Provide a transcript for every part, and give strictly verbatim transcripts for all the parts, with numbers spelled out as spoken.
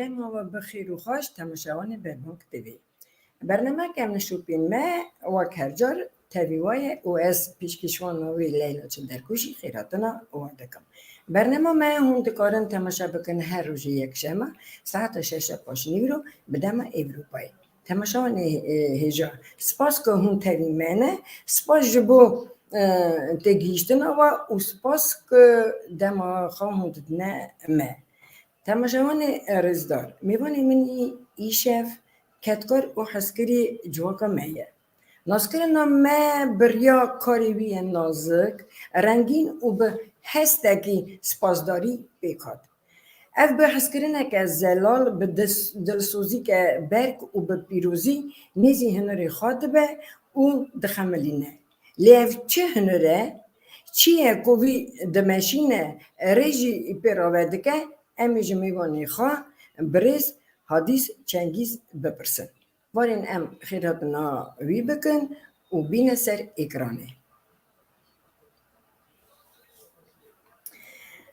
Dema we bi xêr û xweş, temaşevanê Berbang T V. Bernameyeke em nişopîn me, wek her car, tevî we ye û ez pêşkêşwana wê Leyla Çilderkû jî xêrhatina we dikim. Bernama me hûn dikarin temaşe bikin her rojê yekşeme, saeta şeşa paşnîvro bi dema Ewropayê. Temaşevanê, e, hêja, spas ku hûn tevî me ne, spas ji bo, e, têgihîştina we û spas ku dema xwe hûn didine me. Temaşevanê rêzdar, mêvanê min î-, îşev kedkar û hezkirî civaka me ye. Naskirina me bi riya karê wî ye nazik, rengîn û bi hestekî spasdarî pêk hat. Ev bi hezkirineke zelal, bi dis-, dilsozîke berk û bi pîrozî nêzî hunirê xwe dibe û dixemilîne. Lê ev çi huner e? Çi ye ku vî dimeşîne, rê jî pê rave dike? Em ê ji mêvanê xwe birêz Hadîs Çengîz bipirsin. Warên em xêrhatina wî bikin û bîne ser êkranê.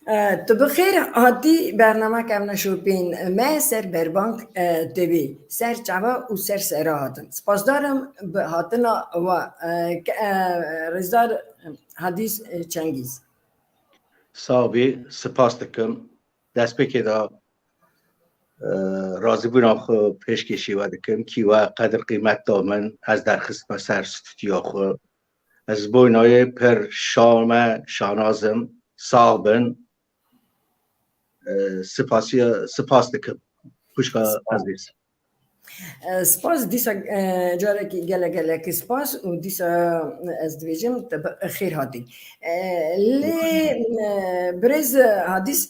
E, tu bi xêr hatî bernameke em neşopîn me ser Berbang, e, T V. Ser çava û ser sera hatin. Spasdar im bi hatina we, e, ke-, e, rêzdar Hadîs, e, Çengîz. Sax bî, spas dikim. Destpêkê de, e, razîbûna xwe pêşkêşî we dikim. Kî we qedir qîmet da min, ez derxistme ser stûdyoya xwe. Ez boyna wê pir şa me, şanaz im, sax bin. E, spasiya, spas dikim. Xwişka Spas. Ezîz. E, spas, dîsa, e, carekî gelek gelek spas û dîsa ez dibêjim te bi xêr hatî. E, lê, e, birêz Hadîs,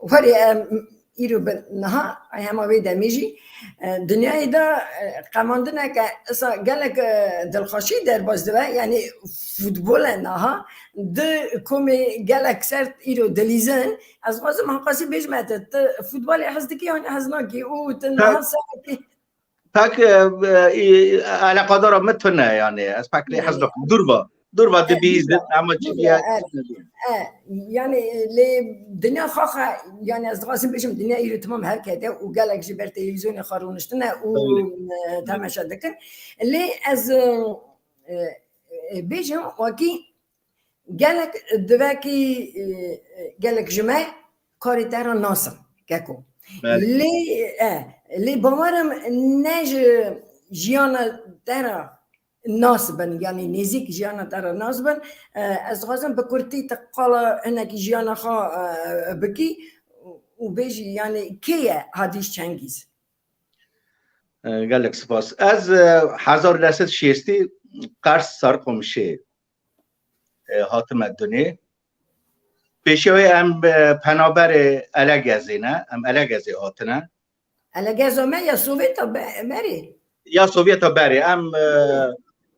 werê em îro bi niha, ay hema wê demê jî, e, dinyayê de, e, qemandineke isa gelek, e, dilxweşî derbas dibe, yanî futbol e niha, di komê gelek sert îro dilîzin. Ez dixwazim heqasî bêjime te, tu futbolê hez dikî yan hez nakî û tu niha Pek, sereke pek, e, e, eleqadara min tune yani. Ez pek lê hez nakim. Dûr va. Dûr va, e, dibîzin, ama çi diye, e, e, yani, e, lê dinya xaxa, yani ez dixwazim bêjim, dinya îro tamam herkete û gelek ji ber televîzyonê xwe rûniştine û, e, temaşe dikin. Lê ez, e, e, e, bêjim, wekî gelek divekî, e, e, gelek ji me karê te re nas in, keko. Belê. Lê, e, lê bawer im ne ji jiyana te re nas bin, yanî nêzîk jiyana te re nas bin. E, ez dixwazim bi kurtî te qala hinekî jiyana xwe, e, bikî û bêjî, yanî kê ye Hadîs Çengîz? E, gelek spas. Ez, e, hezar û neh sed şêstî Qers Sarqomişê, e, hatime dunê. Pêşiya wê em, e, penaberê Elegezê ne, em Elegezê hatine. Elegeza me ya Sovêta be-, berê? Ya Sovêta berê. Em, e,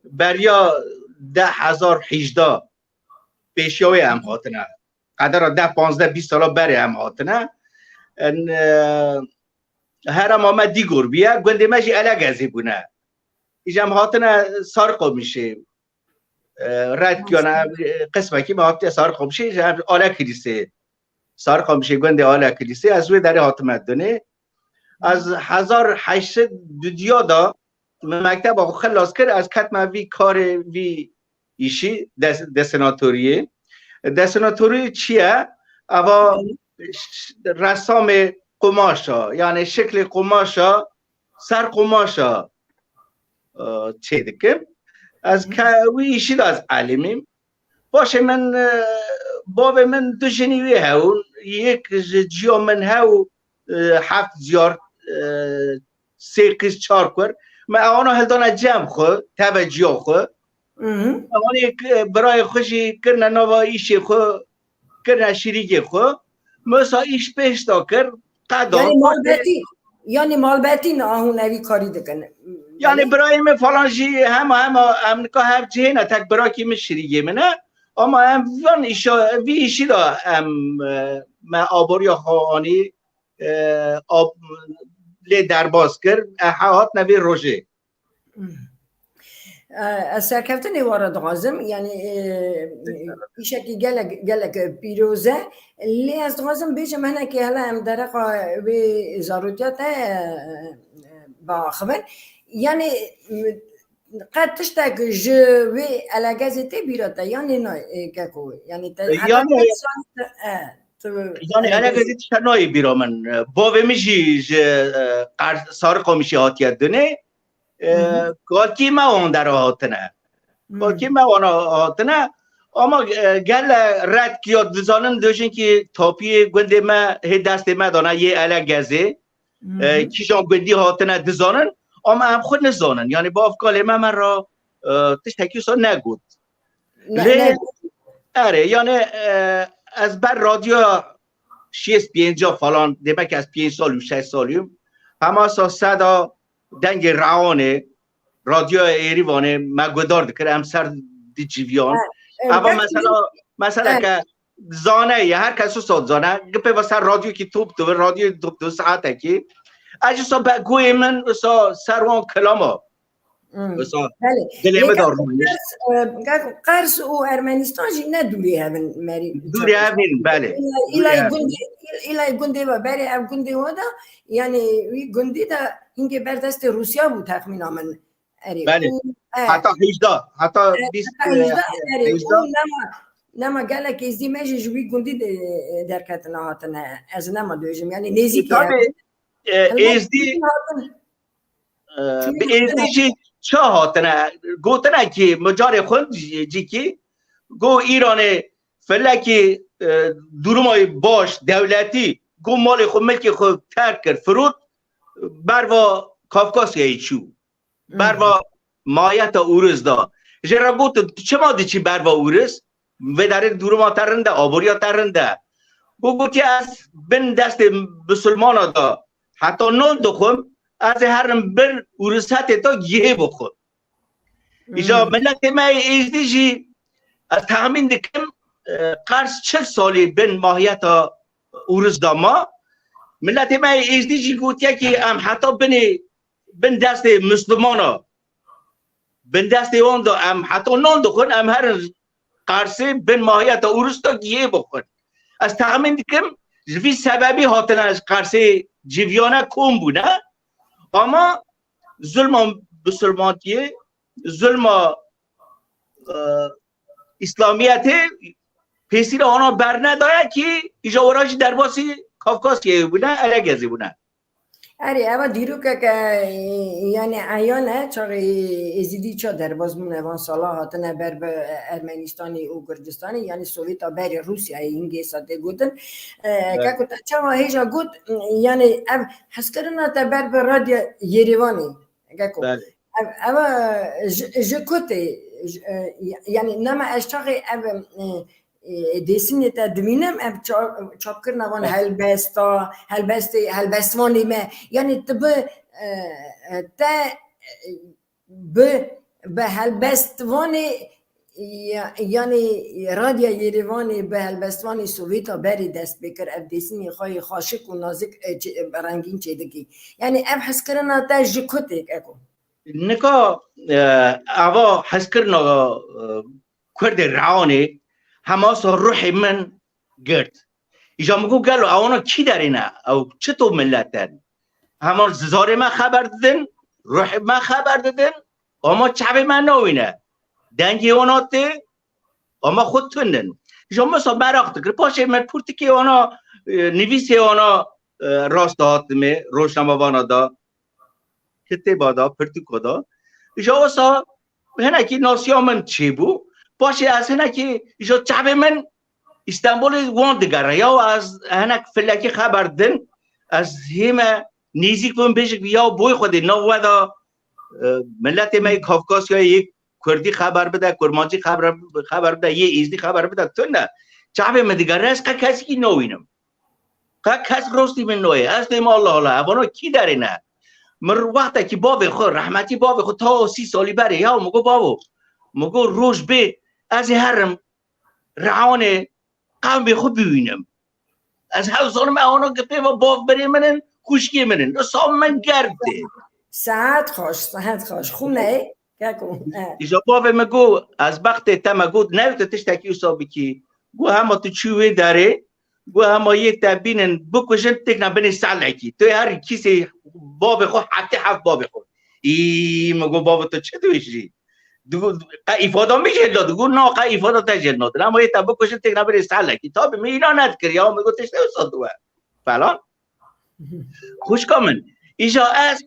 beriya deh hezar hejda pêşiya wê em hatine. Qedera deh, panzdeh, bîst sala berê em hatine. En, e, herema me Dîgor bûye, gundê me jî Elegezê bûne. Îja em hatine Sarqomişê. E, red kiyane, e, qismekî me hatiye Sarqomişê, ji em Alekilîsê, Sarqomişê gundê Alekilîsê, ez wê derê hatime dunê. Ez hezar heşt sed dudiya de min mekteba xwe xilas kir, ez ketime vî karê, vî îşî, des-, desinatoriyê. Desinatorî çi ye? Eva ş-, resamê qumaşa, yani şiklê qumaşa, ser qumaşa, e, çê dikim. Ez ke-, wî îşî de ez elimîm. Paşê min, e, bavê min du jinî wî hewin. Yek ji ciya min hew, e, heft ciyar, e, sê qîz çar kur. Me ewana hildane cem xwe, teve ciya xwe. Hı hı. Ewanê, e, birayê xwe jî kirine nava îşê xwe, kirine şirîgê xwe. Mesa îş pêş da kir, qeda. Yani malbetî, yani malbetî ne, a hûn evî karî dikin. Yani birayê min falan jî hema hema em nika hev cihê ne, tek birakî min şirîgê min e. Ama em van îşa, vî îşî de em, e, me aboriya xwe anî, e, ab-, lê derbas kir, e, he hatine vê rojê. Hmm. E, ez serkeftinê we re dixwazim, yanî, e, îşekî gelek, gelek pîroz e. Lê ez dixwazim bêjim, hinekî hele em dereqa wê zarotiya te, e, biaxivin. Yanî, e, qet tiştek ji wê elegezê tê bîra te, yanî na, e, Keko? Yanî te heta Yanî qet zanî te, e, tu Yanî elegezê elegezê tiştek nayê bîra min. Bavê min jî ji, e, Qer-, Sariqamîşê hatiye dinê. E, Hı hı. Kalkî me wan dera hatine. Hı. Kalkî me wan hatine. Ama, e, gele red ki ya dizanin döjin ki tapiyê gundê me hê destê me dana yê elegezê. Hı E, hı. Kîjan gundî hatine dizanin. Ama em xwe nizanin. Yanî bavkalê me me ra, e, tiştekî wisa negot. Ne, Lê, ne. Erê, yanî, e, ez ber radyoya şêst pênca falan, demek ez pênc sal û şeş salîm. Hema sa seda dengê Rewanê, radyoya Êrîvanê me guhdar dikir, em ser diciviyan. Ha, e, Eva bes mesela, mesela e. Ke zane ye, her kes wisa dizane. Gipê ve ser radyokî top dibir, radyoyê top dibir saetekî. Ez wisa be guhê min wisa ser wan kilama. Hmm. Wisa Belê. dilê Lê min de Keko rûnişt. Qers, e, Keko Qers û Ermenistan jî ne dûrî hev in merî. Dûrî hev in, belê. Îla, Dûrî îla hev in. gundê, îla gundê ve berê ev gundê we de, yanî wî gundî de hingê ber destê Rûsya bû texmîna min. Erê, Belê. û, e, Heta hejda, heta e, bîst, heta e, hejda, erê, hejda. û nema, nema gelek êzdî me jî ji wî gundî de, e, derketine hatine. Ez nema dibêjim, yanî nêzîkî Tabii, ev. e, Helbet êzdî, hatin. e, Çûyî bi êzdî jî ça hatine. Gotine ki, micarê xwe cî-, cîkî, go Îranê filekî, e, duruma baş, dewletî, go malê xwe, milkê xwe terk kir, firot, berva Kafkasyayê çû. Hmm. Berva mahiyeta Ûris da. Jê re gotin, tu çima diçî berva Ûris? Vê derê duruma te rind e, aboriya te rind e. Go gotiye, ez bin destê bisilmana da heta non dixwim, ez ê herim bin Ûrisetê da gihê bixwim. Îja Hmm. miletê me yê êzdî jî, ez texmîn dikim, e, qers çil salî bin mahiyeta Ûris da ma. Miletê me yê êzdî jî gotiye ki em heta binê, bin destê Mislimana, bin destê wan da em heta non dixwin, em herin Qarsê bin mahiyeta Ûris da gihê bixwin. Ez texmîn dikim, ji vî sebebî hatine ji Qarsê civiyane kom bûne. Ama zulma bisilmantiyê, zulma, e, Îslamiyetê pêsîra wana bernedaye ki îja wera jî derbasî Kafkasyayê bûne, Elegezê bûne. Erê, eva dîrokeke, e, yanî eyan e, çaxê Êzidî ça derbas bûne, van sala hatine ber bi Ermenistanê û Gurcistanê, yanî Sovêta berê Rûsyayê hingê sa tê gotin. E, Evet. Keko te çawa hêja got, yanî ev hezkirina te ber bi Radya Yerêvanê, Keko. Belê. Ev, eva ji, ji ku tê, ji, e, yanî nema ez çaxê ev, e, e, Dêsîmê te dimînim, ev ça-, çapkirina van Evet. helbesta, helbestê, helbestvanê me. Yanî tu bi, e, e, te, e, bi, bi helbestvanê, ya-, yanî Radya Yerêvanê bi helbestvanê Sovêta berê dest pê kir, ev Dêsîmê xwe yê xweşik û nazik, e, çê-, rengîn çêdikî. Yanî ev hezkirina te ji ku tê, Keko? Nika, e, ava hezkirina, e, Kurdê Rewanê hema sa ruhê min girt. Îja min got, gelo ewana kî derê ne? Ew çito millet in? Hema zarê me xeber didin, ruhê me xeber didin, ama çavê me nawîne. Dengê wana tê, ama xwe tundin. Îja min sa meraq dikir. Paşê min pirtûkê wana, e, nivîsê wana, e, rast hatime, rojnamevana da. Kitêba da, pirtûka da. Îja wisa hinekî nasiya min çêbû. Paşê ez hinekî îja çavê min Îstanbulê wan digere. Ya ez hinek filekî xeber din, ez hême nêzîk bim bêjik ya boy xwedê nav we da, e, miletê me yê Kafkasyayê yê Kurdî xeber bide, Kurmancî xeber, xeber bide, yê Êzdî xeber bide, tune. Çavê min digere, ez qe kesikî nawînim. Qe kes rostî min noyê. Ez dême Allah Allah, evana kî derê ne? Min wextekî bavê xwe, rehmetî bavê xwe, ta sî salî berê, ya min got, bavo, min got, roj bê, ez ê herim Rewanê qewmê xwe biwînim. Ez hew zanim, evana gipê ve bav birê min in, xwişkê min in. Wisa min germ tê. Saet xweş, saet xweş. Xûneyê? Îja bavê min got, ez bextê te me got, newê tu tiştekî wisa bikî. Got, hema tu çû wê derê, got, hema yê te bînin bikujin, têkna binê selekî. Tu her kîsê bavê xwe, heftê heft bavê xwe. Î, min got, bavê tu çi dibêjî? Digo, qe îfada min jê nade. Digo, na, qe îfada te jê nade. Hema yê te bikujin, têkna binê selekî. Tabî min îna nedikir ya, min got, tiştê wisa diwe. Falan. Xwişka min, îja ez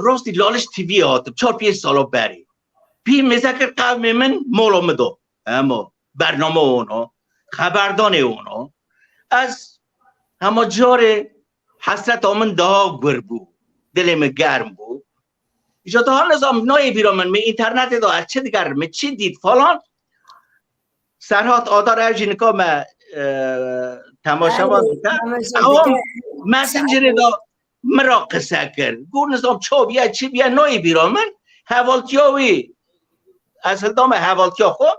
rastî Laliş T V'yê hatim, çar pênc sala berê. Pî mêze kir qewmê min mala min da. Hema bername wana, xeberdanê wana. Ez hema carê hesreta min daha gur bû. Dilê min germ bû. Îja daha nizam nayê bîra min, min înternetê de ez çi digerim, min çi dît falan. Serhat Adar ev jî nika me, e, temaşevan dike. Ew Messengerê de min ra qise kir. Got nizam ça biye, çi biye, nayê bîra min. Hevaltiya wî, ez hildame hevaltiya xwe.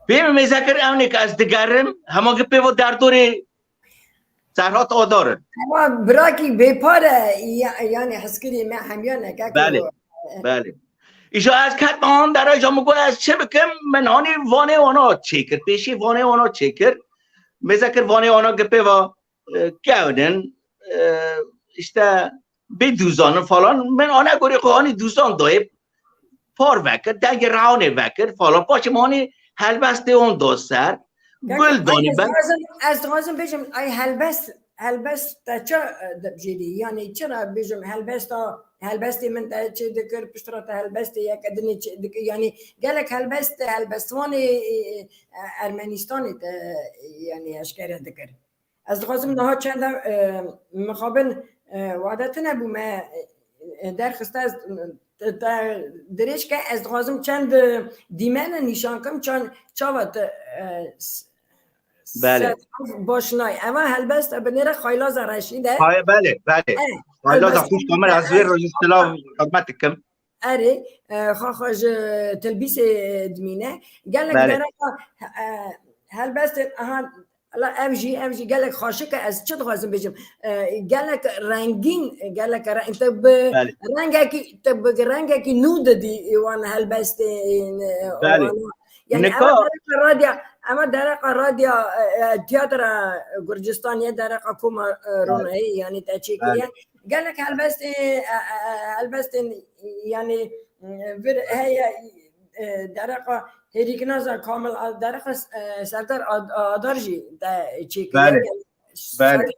Pê min mêze kir, ewnê ke ez digerim, hema gi pê ve derdorê Serhat Adar in. Ama birakî bêpar e, ya-, yani heskirî me hemiya neke. Belê, belê. Îja ez ketme han dere, îja min got ez çi bikim, min hanî vanê wana çêkir, pêşî vanê wana çêkir. Mêze kir vanê wana gi pê va, e, kewnin, e, işte bê dûzanin falan. Min anegorî xwe hanî dûzan dayê, par vekir, dengê rehanê vekir falan. Paşê min hanî helbestê wan da ser, gul danî ber. Ez dixwazim, ez dixwazim bêjim, ay helbest, helbest te ça, e, dibijêrî? Yani çira bêjim helbesta, helbestê min te çê dikir, piştre te helbestê yeke dinê çê dikir. Yani gelek helbest, helbestvanê, e, e, Ermenistanê te, e, yani eşkere dikir. Ez dixwazim niha çend, e, mixabin, e, wade tune bû me, e, derxiste ez, te, te dirêj ke ez dixwazim çend, e, dîmene nîşan kim, çan-, çava te, e, s-, Belê. Sed baş nay. Eva helbest e, binêre Xaylaza Reşîd e. Hay, belê, belê. E, Xaylaza helbest xwişka min, ez vê rojî silav xizmet dikim. Erê, e, xwe xwe ji tilbîsê dimîne. Gelek Belê. Dereqa, e, helbestên, aha, la ev jî, ev jî gelek xweşik e, ez çi dixwazim bêjim? E, gelek rengîn, gelek re-, te bi Belê. rengekî, te bi rengekî nû didî wan helbestên, e, Belê. wan. Yani Nika ema dereqa radya, ema dereqa radya, e, e, tiyatra Gurcistan ye, dereqa Koma, e, Belê. Ronayê, yani te çêkiriye. Belê. Gelek helbestê, e, e, e, helbestên, yani, e, vir heye, e, dereqa Hêrîknaza Kamil, a, dereqa, e, Serdar Ad-, Adar jî te çêkiriye. Belê. Yani, Belê. Sed,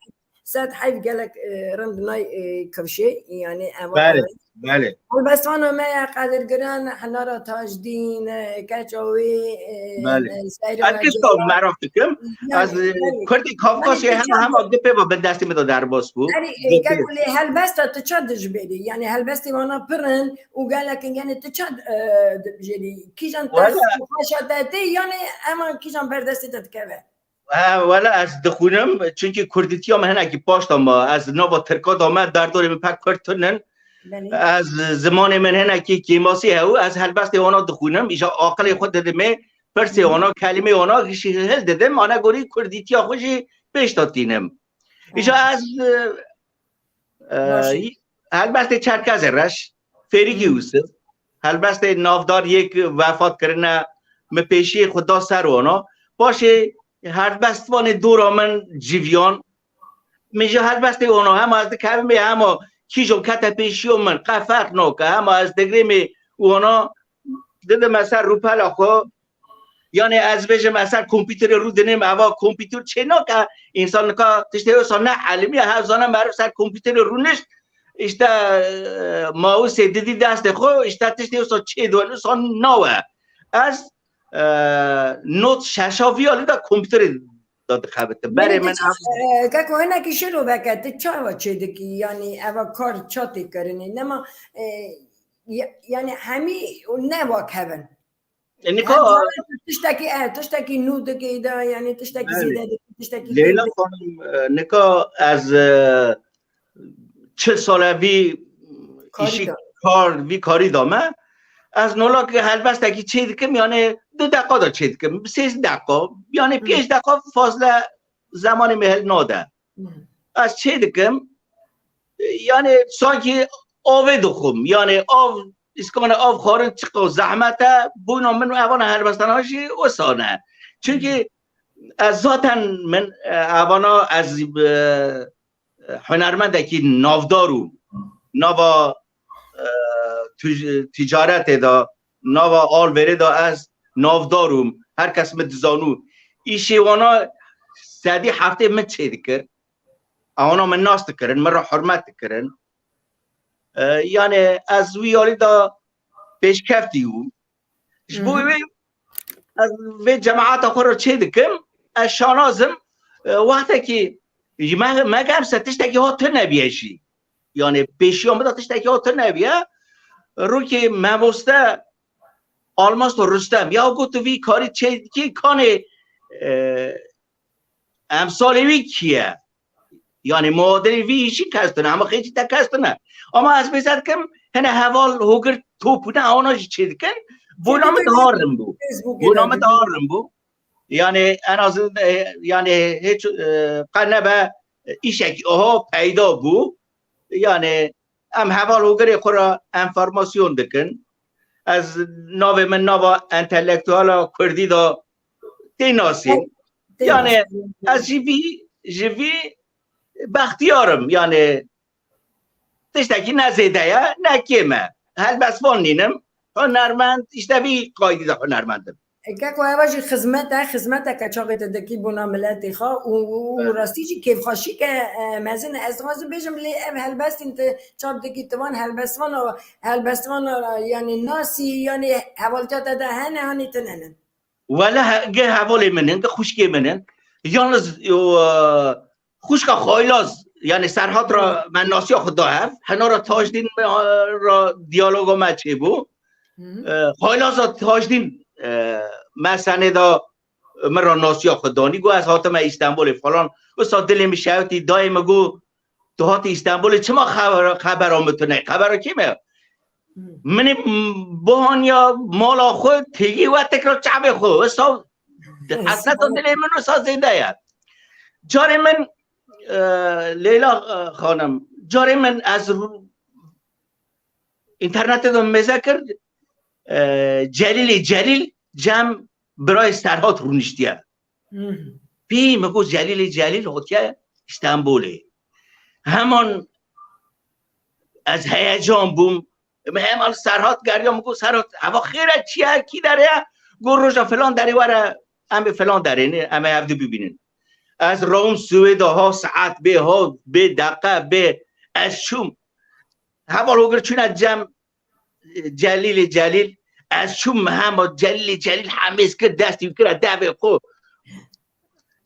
sed heyf gelek, e, rind nay, e, kifşê, yani, eva Belê. Belê. Helbestvana me ya Qedirgiran, Hinara Tajdîn, e, keça wê, e, Belê. e, Seyra Ez Wecê. Kifka merak dikim. Yani, Ez, e, belê. Kurdê Kafkasê Yani, hema, hema di pê ve bi destê min de derbas bû. Erê, e, Di pê. Keko lê helbesta tu ça dijbêrî? Yani helbestê wana pir in û gelek in, yani tu ça, e, dijbêrî? Kîjan Wala. Ters û xweşa te tê, yani ema kîjan ber destê te dikeve? He, wele ez dixwînim, çunkî kurdîtiya min hinekî paş de ma. Ez nava tirka de me, derdorê min pek kurd tune ne. Belê. Ez zimanê min hinekî kêmasî hew, ez helbestê wana dixwînim. Îja aqilê xwe didimê, pirsê wana, kelîmê wana gişî hildidim. Anegorî kurdîtiya xwe jî pêş de tînim. Îja ez, e, e, Baş e. Helbestê Çerkezê Reş, Fêrîgî Hı. Yusuf, helbestê navdar yek wefat kirine, min pêşiyê xwe da ser wana. Paşê helbestvanê dora min civiyan, min ji helbestê wana hema ez dikevimê, hema kîjo kete pêşiyo min, qe ferq nake, hema ez digrêmê wana, didime ser rûpela xwe, yani ez bêjim ez ser kompîterê rû dinêm, eva kompîter çê nake, însan nika tiştê wisa ne elimiye, hev zane meriv ser kompîterê rûnişt, işte, e, mouseê didî destê xwe, işte tiştê wisa çê diwe, wisa nawe. Ez, e, not şeşa vî alî de kompîterê de dixebitim. Berê Yani min tu ev ça-, e, keko hinekî şiroveke, tu çawa çê dikî? Yani eva kar ça tê kirinê? Nema, e, ya-, yani hemî ne wek hev in. E, nika Her zaman tiştekî, e, tiştekî nû dikî de, yani tiştekî Belê. Zêde dikî, tiştekî Leyla kêm dikî. Xanim, e, nika ez, e, çil sale vî Karî îşî de. Kar, vî karî de me. Ez nola ki helbestekî çê dikim, yani du deqa de çê dikim, sê deqa, yani Hı. Pênc deqa fazla zemanê me hil nade. Hı. Ez çê dikim, yani sankî avê dixwim, yani av îskana av xwarin çiqo zehmet e, bûna min û evana helbestana jî wisa ne. Çunkî ez zaten min, e, evana ez, e, hunermendekî navdar û nava, e, tij-, ticaretê de, nava alverê de ez navdar ûm. Her kes min dizanû. Îşê wana sedî heftê min çê dikir. Ewana min nas dikirin, min re hurmet dikirin. E, yani ez wî alî de pêşkeftî bûm. Ji bo Hı hı. wê ez vê cemaeta xwe re çê dikim, ez şanaz im. E, wextekî ji me, me gem se tiştekî hat tune biye jî. Yani pêşiya min de tiştekî hat tune biye. Rûkê memoste Almasto Rustem, ya got tu vî karî çê dikî, kanê, e, emsalê wî kî ye? Yani muadilê vî jî kes tune, hema xêcî te kes tune. Ama ez bêze dikim, hene heval hogir top ne, ona jî çê dikin. Bona min daha rin bû. Bona min daha rin bû. Yani en az, e, yani hiç, e, qe nebe, e, îşekî oha peyda bû. Yani em heval hogirê xwe re enformasyon dikin. Ez navê min nava entelektuela kurdî de tê nasîn. Tê Yani nasîn. ez ji vî, ji vî bextiyar im. Yani tiştekî ne zêde ye, ne kêm e. Helbestvan nînim. Hunermend, işte vî qaydî de hunermend im. Keko, eva jî xizmet e, xizmeteke çaxê te dikî bona miletê xwe û, û, û Evet. rastî jî kêfxweşîke, e, mezin e. Ez dixwazim bêjim lê ev helbestên te çap dikî, ti van helbestvana, helbestvana, yani nasî, yani hevaltiya te de hene, hanî tune ne? Wele he-, ge hevalê min in, ge xwişkê min in. Yalnız, o, e, xwişka Xaylaz, yani Serhat ra me nasiya xwe da hev, hena ra Tajdîn me, e, ra diyaloga me çêbû. Hı hı. E, Xaylaz ra Tajdîn, e, me senê da, e, min ra nasiya xwe danî, got ez hatime Îstanbulê falan. Wisa dilê min şewitî, dayê min got, tu hatî Îstanbulê, çima xebera, xebera min tune? Xebera kê me? Hı. Min ê, m-, bihaniya mala xwe, têgî we tekrar çavê xwe. Wisa hesreta dilê min wisa zêde ye. Carê min, e, Leyla, e, xanim, carê min ez ru-, înternetê de mêze kir, e, Celîlê Celîl cem birayê Serhat rûniştiye. Hı hı. Pî min got Celîlê Celîl hatiye Îstanbulê. Heman ez heyecan bûm. Min heman Serhat geriya, min got Serhat, eva xêr e, çi ye, kî derê ye? Got roja filan derê were, em ê filan derê ne, em ê hevdî bibînin. Ez rawim Swêda, ha saet bê, ha bê deqe bê, ez çûm. Heval hogir çûne cem Celîlê Celîl, ez çûm hema Celîlê Celîl hemêz kir, destî kira devê xwe.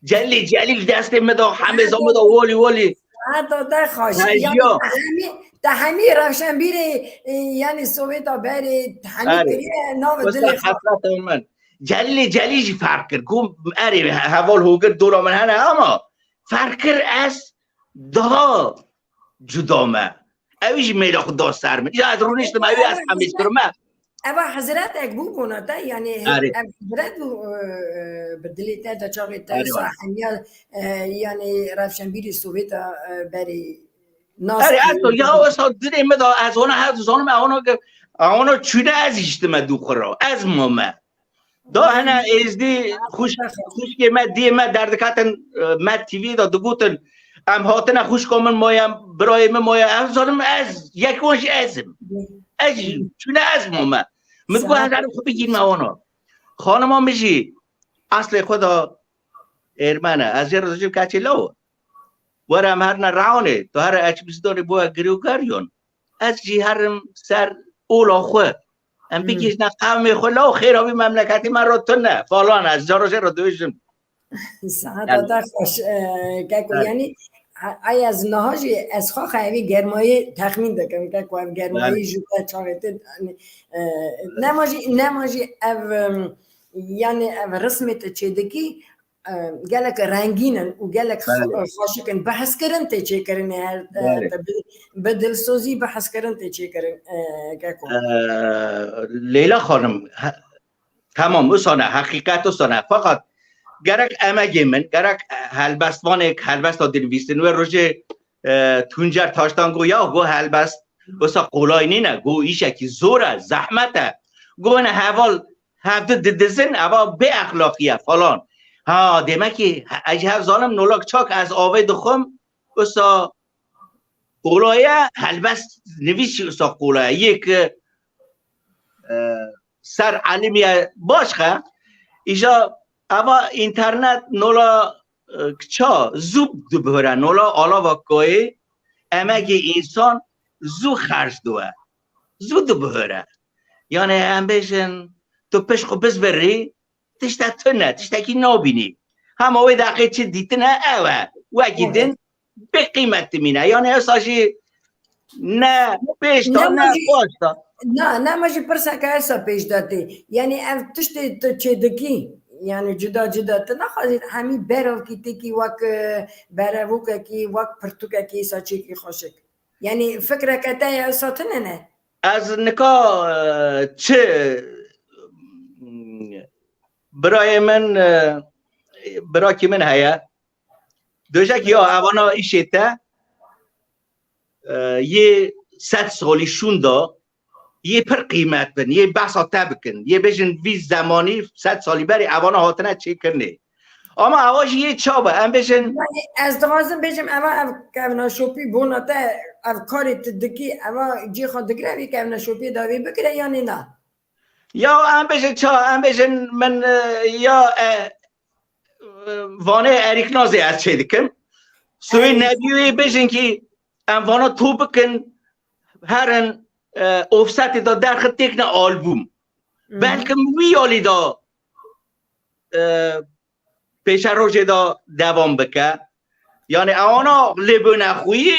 Celîlê Celîl destê min da, hemêza min da, wolî, wolî. Heta te xweş. Hejiya. Yani te hemî, te hemî rewşenbîrê, e, yani Sovêta berê, te hemî Erê. kiriye navê Wisa dilê xwe. Hesreta min. Celîlê Celîl jî ferq kir. Got, erê, heval hogir dora min hene ama ferq kir ez daha cuda me. Ew jî mêra xwe da ser min. Ya ez rûniştim, ew ez hemêz kirime. Eva hezretek bû bona te, yani he-, Erê. ev hezret bû, e, e, bi dilê te de çaxê te Erê, sa erê. hemiya, e, yani rewşenbîrî Sovêta, e, berê nas Erê, ez kirî. ya wisa dilê me da, ez ona her zanim, ez ona ge-, ez ona çûne ez hiştime dû xwe ra. Ez mame. Da hene êzdî xwişk-, xwişkê me, diyê me derdiketin, e, Med T V de digotin, em hatine xwişka min maye, birayê min maye, em zanim ez, yek wan jî ez im. Ez jî, çûne ez mame. Min digot, ez herim xwe bigîrme wana. Xanima min jî eslê xwe de êrmen e. Ez jê re dibêjim keçê law. Were em herine Rewanê, tu here Eçmistanê bo girî û geriyan. Ez jî herim ser ola xwe. Em Hmm. bigihîjne qewmê xwe, law xêra vî memleketî me re tune. Falan ez cara jê re dibêjim. Saeta Yani. te xweş, e, keko. Evet. Yani, a-, ay ez niha jî ez xwe xwe evî germayê texmîn dikim, keko ev germayê Belê. ji te çaxê te, yani, e, nema jî, nema jî ev, em, yani ev rismê te çêdikî, e, gelek rengîn in û gelek xwe-, Belê. xweşik in. Behskirin tê çêkirin, her, e, Belê. te bi, bi dilsozî behskirin tê çêkirin, e, keko. E, Leyla xanim, he, Tamam, wisa ne, heqîqet wisa ne. Feqet gerek emegê min, gerek helbestvanek, helbesta dinivîsin, wê rojê, e, Tuncer Taştan got, ya got helbest, Wisa qolay nîne, go îşekî zor e, zehmet e. Go ne heval hevdi didizin, eva bê exlaqî ye falan. Ha, demek ki he-, ez ji hev zanim nolak çak ez avê dixwim, wisa qolay e, helbest nivîs jî wisa qolay e. Yê ki, e, ser elimiye baş xe, îja eva înternet nola, e, ça zû dibihire, nola alava koyê emegê însan zû xerc diwe. Zû dibihire. Yani em bêjin, tu pişt xwe bizbirî, tiştek tune, tiştekî nabînî. Hema wê deqê çi dîtine ew e. Wekî Evet. din bê qîmet dimîne. Yani esa jî ne pêş da, Ne ne jî- baş da. Na, nema jî pirseke esa pêş de tê. Yani ev tiştê tu çêdikî, yani cuda cuda, tu naxwazî hemî berovkî têkî wek, e, berevokekî, wek pirtûkekî esa çêkî xweşik. Yani fikreke te ya esa tune ne? Ez nika, e, çi, birayê min, e, birakî min heye. Dojek ya evana îşê te, e, yê sed salî şûnda, yê pir qîmet bin, yê behsa te bikin, yê bêjin vî zemanî sed salî berê evana hatine çêkirinê. Ama ewa jî yê çawa, em bêjin Yani ez dixwazim bêjim, eva ev kevnaşopî bona te, ev karê tu dikî, eva cî xwe digire vê kevnaşopiyê dawî bigire yanî na? Ya em bêjin ça, em bêjin min, e, ya, e, e, vanê Erîknazê ez çê dikim. Soyê Erîk- Nebiyê bêjin ki em vana to bikin, herin, e, ofsetê de derxin têkine albûm. Hı hı. Belkim wî alî de, e, pêşerojê de devam bike. Yani ewana lê bûne xwî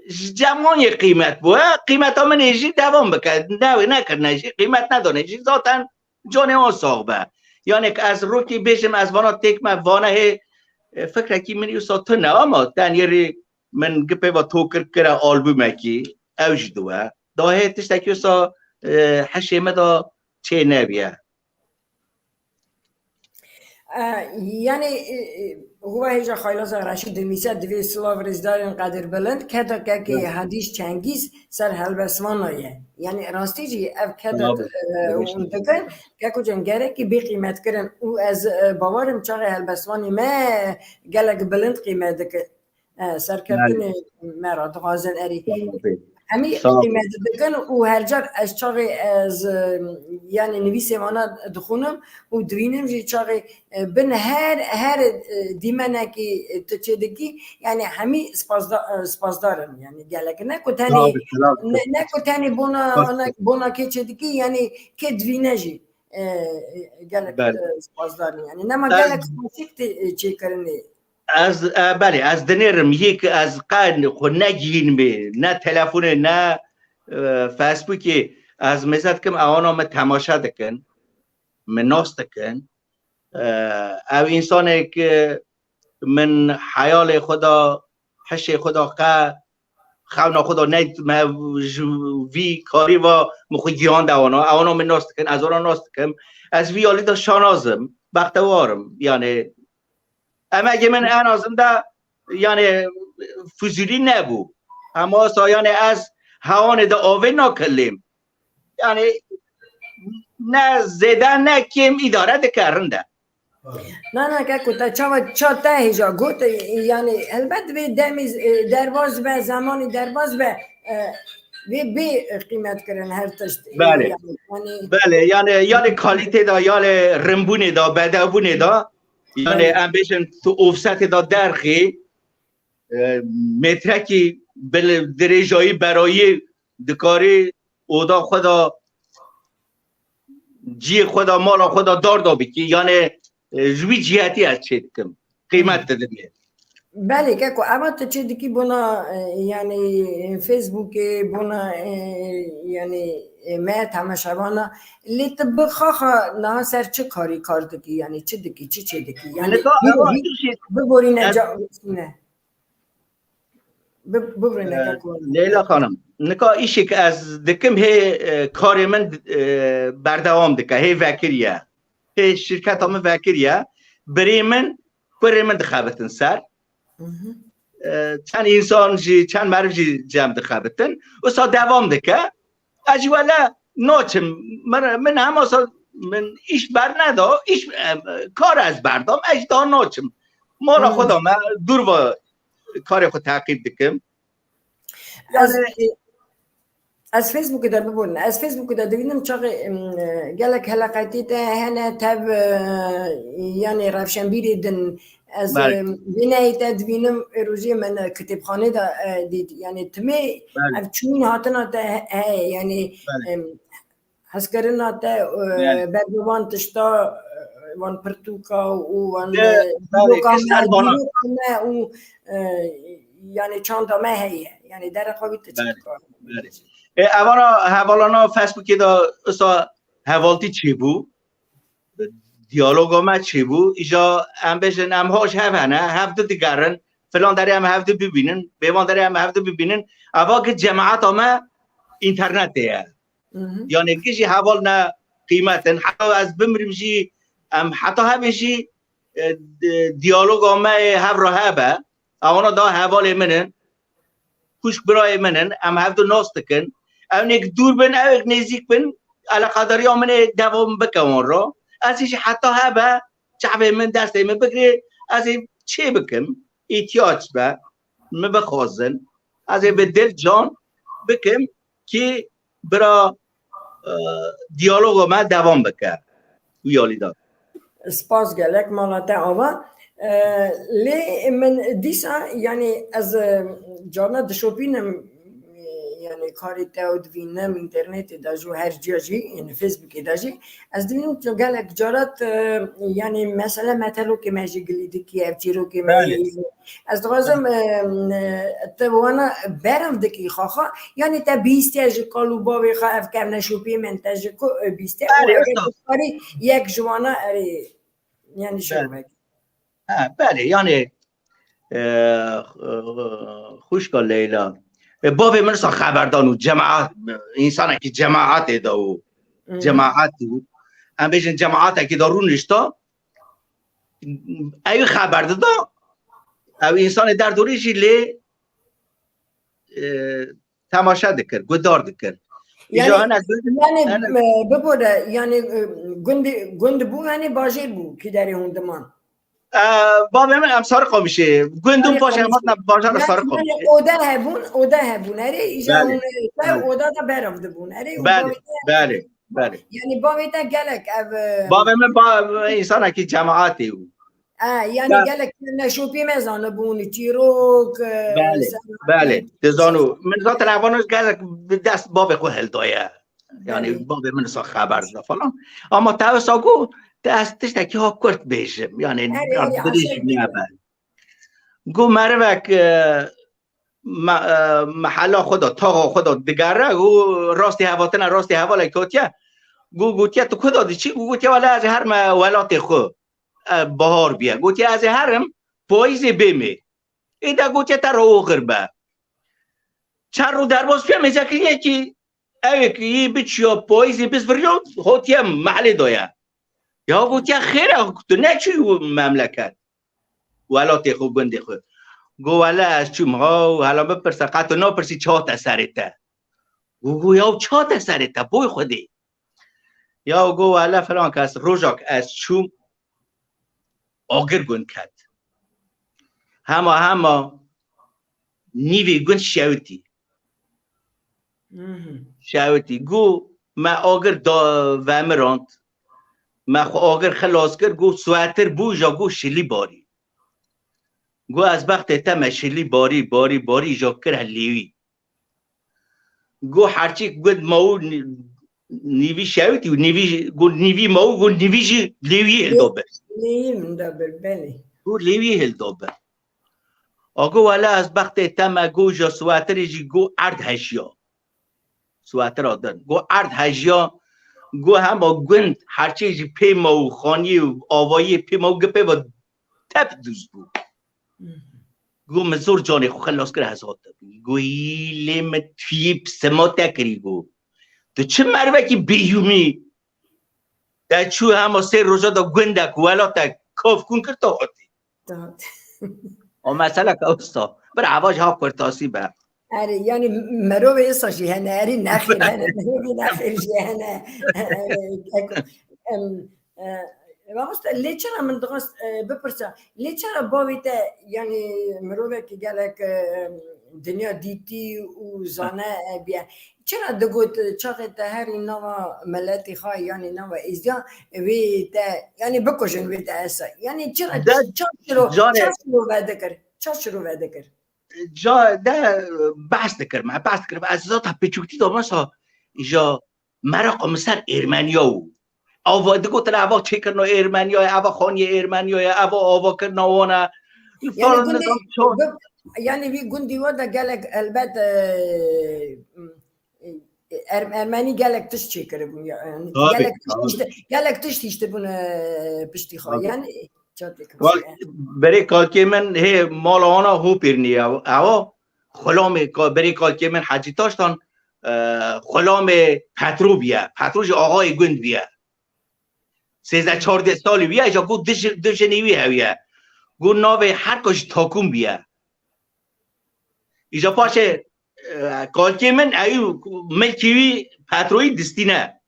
ji cemanê qîmet bû. He, qîmeta min ê jî devam bike. Ne, nekirine jî, qîmet nedane jî. Zaten canê wan sax be. Yani ez rokî bêjim, ez vana têk me, vana hê, e, fikrekî min wisa tune ama tenê rê min gipê ve to kir kire albûmekî, ew jî diwe. Da hê tiştekî wisa, e, heşê me de çê nebiye. E, yani, e, e, Huwa hêja Xaylaza Reşîd dinivîse, divê silav rêzdarên qedirbilind, keda kekê Hı. Hadîş Çengîz ser helbestvan ye. Yani rastî jî ev keda, Tabii. e, Rêşî. hûn dikin, keko can gerekî bê qîmetkirin û ez, e, bawerim çaxê helbestvanê me gelek bilind qîmet dikin. E, serkeftinê Belê. me re dixwazin erî. Belê. Hemî Sağ ol. Qîmet dikin û her car ez çaxê ez, e, yani nivîsê vana dixwînim û divînim jî çaxê, e, bin her, her, e, dîmenekî, e, tu çê dikî, yani hemî spasda-, e, spasdar im, yani gelek. Ne ku tenê, Sağ ol, sağ ol. ne, ne ku tenê bona, Sağ ol. Bona, bona kê çê dikî, yani kê divîne jî, e, e, gelek, Belê. E, spasdar im. Yani nema Ez gelek xweşik tê, e, çêkirinê. Ez, e, belê, ez dinêrim, yek ez qe xwe negihînimê, ne telefonê, ne, e, Facebookê, ez mêze dikim, ewana me temaşe dikin, me nas dikin. E, ew însanê ki min heyalê xwe da, hişê xwe da qe, xewna xwe da ne, me ji vî karî va min xwe gihand ewana, ewana me nas dikin, ez wana nas dikim. Ez vî alî de şanaz im, bextewar im, yani, Emegê min en azinde, yani, fuzulî nebû. Ama wisa, yani, ez hewanê de avê nakilêm. Yani, ne zêde ne kêm îdare dike, rind e. Na, na, keko, te çawa, ça te hêja got, yani, helbet vê demî, e, derbaz be, zemanî derbaz be, e, vê bê qîmet kirin her tişt. Belê. Yani, yani Belê, yani, ya lê kalîtê de, ya lê rimbûnê de, bedewbûnê de, Yani Belê. Em bêjin tu ofsetê de derxî, e, metrekî bil-, dirêjayî berayî dikarî oda xwe de, ciyê xwe de, mala xwe de dar da bikî. Yani, e, ji wî cihetî ez çê dikim. Qîmet didimê. Belê, keko, eva tu çê dikî bona, e, yani, e, Facebookê, bona, e, yani, e, me temaşevana. Lê tu bi xaxa niha ser çi karî kar dikî? Yani çi dikî, çi çê dikî? Yani Nika bî-, eva bî-, tiştê biborîne ez ca-, ne. Bi-, biborîne E, keko. Leyla Xanim, nika îşê ke ez dikim hê, e, karê min, e, berdewam dike, hê vekiriye. Hê şirketa min vekiriye. Birê min, kurê min dixebitin ser. Hı hı. e, çend însan jî, çend meriv jî cem dixebitin. Wisa devam dike. Ez jî wele naçim. Min, min hema sa min îş berneda, îş, e, kar ez berdam, ez jî daha naçim. Mala Hmm. xwe da me, dûr va karê xwe teqîb dikim. Ez, Yani ez Facebookê de bibûn. Ez Facebookê de dibînim çaxê, em, e, gelek heleqetî te hene tev, e, yani rewşenbîrê din. Ez, Belê. em, wêneyê te dibînim, e, rojê min, e, kitêbxanê de, e, dît. Yani timê Belê. ev çûyîn hatina te he-, heye. Yani, Belê. em, hezkirina te, e, Belê. berbivan tişta, e, van pirtûka û van, De, e, belê, dîroka me, kister bana. dîroka me û, e, yani çanda me heye. Yani dereqa wî te Belê, çi dikar. belê. E, evana hevalana Facebookê de wisa hevaltî çêbû. Diyaloga me çêbû. Îja em bêjin em hoj hev hene, hev di digerin. Filan derê em hev di bibînin. Bêvan derê em hev di bibînin. Eva ki cemaeta me înternetê ye. Mhm. Yani gijî heval ne qîmet in. Heta ez bimrim jî, em heta hebê jî, e, di-, diyaloga me yê hev re hebe. Ewana da hevalê min in. Xwişk birayê min in. Em hev du nas dikin. Ew nêk dûr bin, ew êk nêzîk bin. Eleqedariya min ê devam bike wan re. Ez jî heta hebe çavê min, destê min bigirê, ez ê çê bikim. Îhtiyac be, min bixwazin. Ez ê bi dil can bikim ki bira, e, diyaloga me devam bike. Wî alî de. Spas gelek, mala te ava. E, lê min dîsa, yani ez, e, carna dişopînim, e, yani karê te û dibînim înternetê de jî, her ciya jî, yani Facebookê de jî. Ez dibînim tu gelek carat, e, yani mesele metelokê me jî gilî dikî, ev çîrokê me Belê. jî. Ez dixwazim, e, e, te wana berem dikî xaxa, yani te bîstiye ji kal û bavê xwe ev kevneşopî min te ji ku, e, bîstiye û Belê, eger usta. tu karî yek ji wana erê, yani Belê. şerbek. Ha, belê, yani, e, xwişka Leyla. E, bavê min sa xeberdan û cemaat, insanekî cemaatê de û Mhm. cemaat û, em bêjin cemaatekî de rûnişta, ew xeber dida, ew insanê derdorê jî lê, e, temaşe dikir, guhdar dikir. Îja Yani, hene gund, yani, hene e, bibore, yani, e, gund, gund bû, yani bajêr bû, ki derê hûn diman. E, bavê min em Sarıkamışê, gund û Yani, paşê Kamışê. Hatine bajara Yani, Sarıkamışê. yani, oda hebûn, oda hebûn. Erê, îja Belê, hûn, e, belê. oda da berav dibûn. Erê, û Belê, bavê te belê, belê. Yani, bavê te gelek ev, e, Bavê min ba-, insanekî cemaatê bû. E, yani Ya. gelek neşopî me zanibûn, çîrok, e, Belê, ser- belê. Dizano, min zaten evana gelek bi dest bavê xwe hildaye. Yani Belê. bavê min sa xeber da falan. Ama te wisa got, te ez tiştekî ha kurt bêjim. Yani Erê, biraz erê, dirêj aşağı nebe. Got merivek, e, me-, e, mehela xwe da, taxa xwe da digere, got rastî hevatina, rastî hevalek gotiye. Got, gotiye tu ku da diçî? Got, gotiye wele ez ê herime welatê xwe. E, bahar biye. Gotiye ez ê herim, payîzê bêmê. Ê de gotiye te re oxir be. Çend rû derbas biye, mêze kiriye ki ew ê ki yî biçiya payîzê bizviriya, hotiye mehlê daye. Ya gotiye xêr e, tu neçûyî memleket, welatê xwe, gundê xwe? Go wele ez çûm ha û hela bipirse, qet tu napirsî çi hate serê te? Go, go ya çi hate serê te, boy Xwedê? Ya go wele filan kes, rojak ez çûm, agir gund ket. Hema hema nîvê gund şewitî. Mhm. Şewitî. Got, me agir da vemirand. Me xwe agir xilas kir, got, swetir bû, ja got, şilî barî. Got, ez bextê te me şilî barî, barî, barî, ja kir he lêwî. Got, herçî got, ma û nî-, nîvî şewitî û nîvî jî, got, nîvî ma û, got, nîvî jî lêwî hilda bir. Lêwî min da bir, belê. Got, lêwî hilda bir. A got, wele ez bextê te me, got, ja swetirê jî, got, erd hejiya. Swetira din. Got, erd hejiya, got, hema gund, herçê jî pê ma û xaniyê û avayiyê pê ma û, gi pê ve tep dûz bû. Mhm. Got, min zor canê xwe xilas kir, ez hatim. Got, î lê min tuyî sima te kirî, got. Tu çi mervekî bêyûmî? Te çû hema sê roja da gundek, welatek kafkûn kir, te hatî. Te hatî. O mesele ke usta. Bira, ava ji hav kurtasî be. Erê, yanî mirovê êsa jî hene, erê nexêr hene, mirovê nexêr jî hene. Em, e, mamoste, lê çira min dixwest, e, bipirsa, lê çira bavê te, yanî mirovekî gelek, e, dinya dîtî û zane, e, biye, çira digot, çaxê te herî nava miletê xwe, yanî nava êzdiya, wê te, yanî bikujin wê te esa. Yanî çira, De- çaş şiro, carê- çaş şiro vedikir, çaş şiro vedikir. Ca de behs dikir, me behs dikir. Ez zata piçûktî de mesela ja meraq min ser Êrmeniya û ava digotin, eva çêkirina Êrmeniya ye, eva xaniyê Êrmeniya ye, eva avakirina wan e. Yani Falan gundê, nizam çor. Gu-, yani bir gundî wa da gelek elbet, e, e, Er-, Ermenî gelek tişt çêkiribûn. Yani Tabii, gelek tişt tabii. işte, gelek tişt işte bunu, e, piştî xwe. Tabii. Yani Berê kalkê min hê mala wana Hopêrnî ye. Ewa xulamê ka-, berê kalkê min Hecî Taştan, e, xulamê Petro biye. Petro jî axayê gund biye. Sêzdeh çardeh salî biye, îja got du ji-, du jinê wî hewiye. Got navê her ka jî Takûn biye. Îja paşê, e, kalkê min ew milkî wî Petroyî distîne.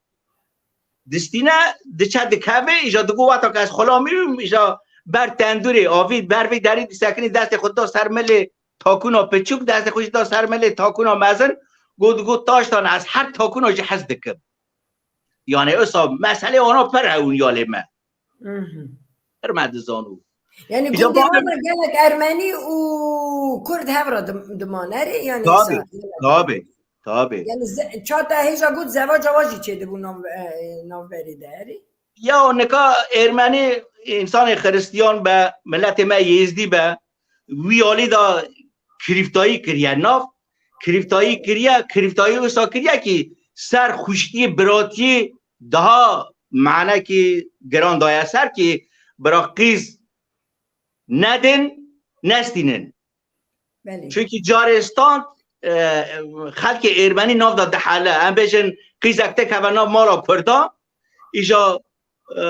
Distîne, diçe dikeve, îja digo wexta ke ez xulamî bim, îja ber tendûrê avî, ber vê derî disekinî, destê xwe da ser milê takûna piçûk, destê xwe jî da ser milê takûna mezin, got, digo, Taştan, ez her takûna jî hez dikim. Yani, wisa meselê wana pir hewin ya lê me. Mhm. Pir me dizano. Yani, Îja gundê bavê wana gelek Ermenî û Kurd hev re dim-, diman, erê? Yani, Tabii, sa-, tabii, tabii. Yani, ze-, çata hêja got zevaca wa jî çêdibû nav-, e, navberê de, erê? Ya nika Êrmenî, însanê Xiristiyan be, miletê me Yêzdî be, wî alî da kirîftayî kiriye nav, kirîftayî kiriye, kirîftayî wisa kiriye kî ser xwiştiyê, biratiyê daha manekî giran daye ser kî bira qîz nedin, nestînin. Belê. Çunkî carê stand, e, xelkê Êrmenî nav da dihele. Em bêjin qîzek têkeve nav mala Kurda, îja, e,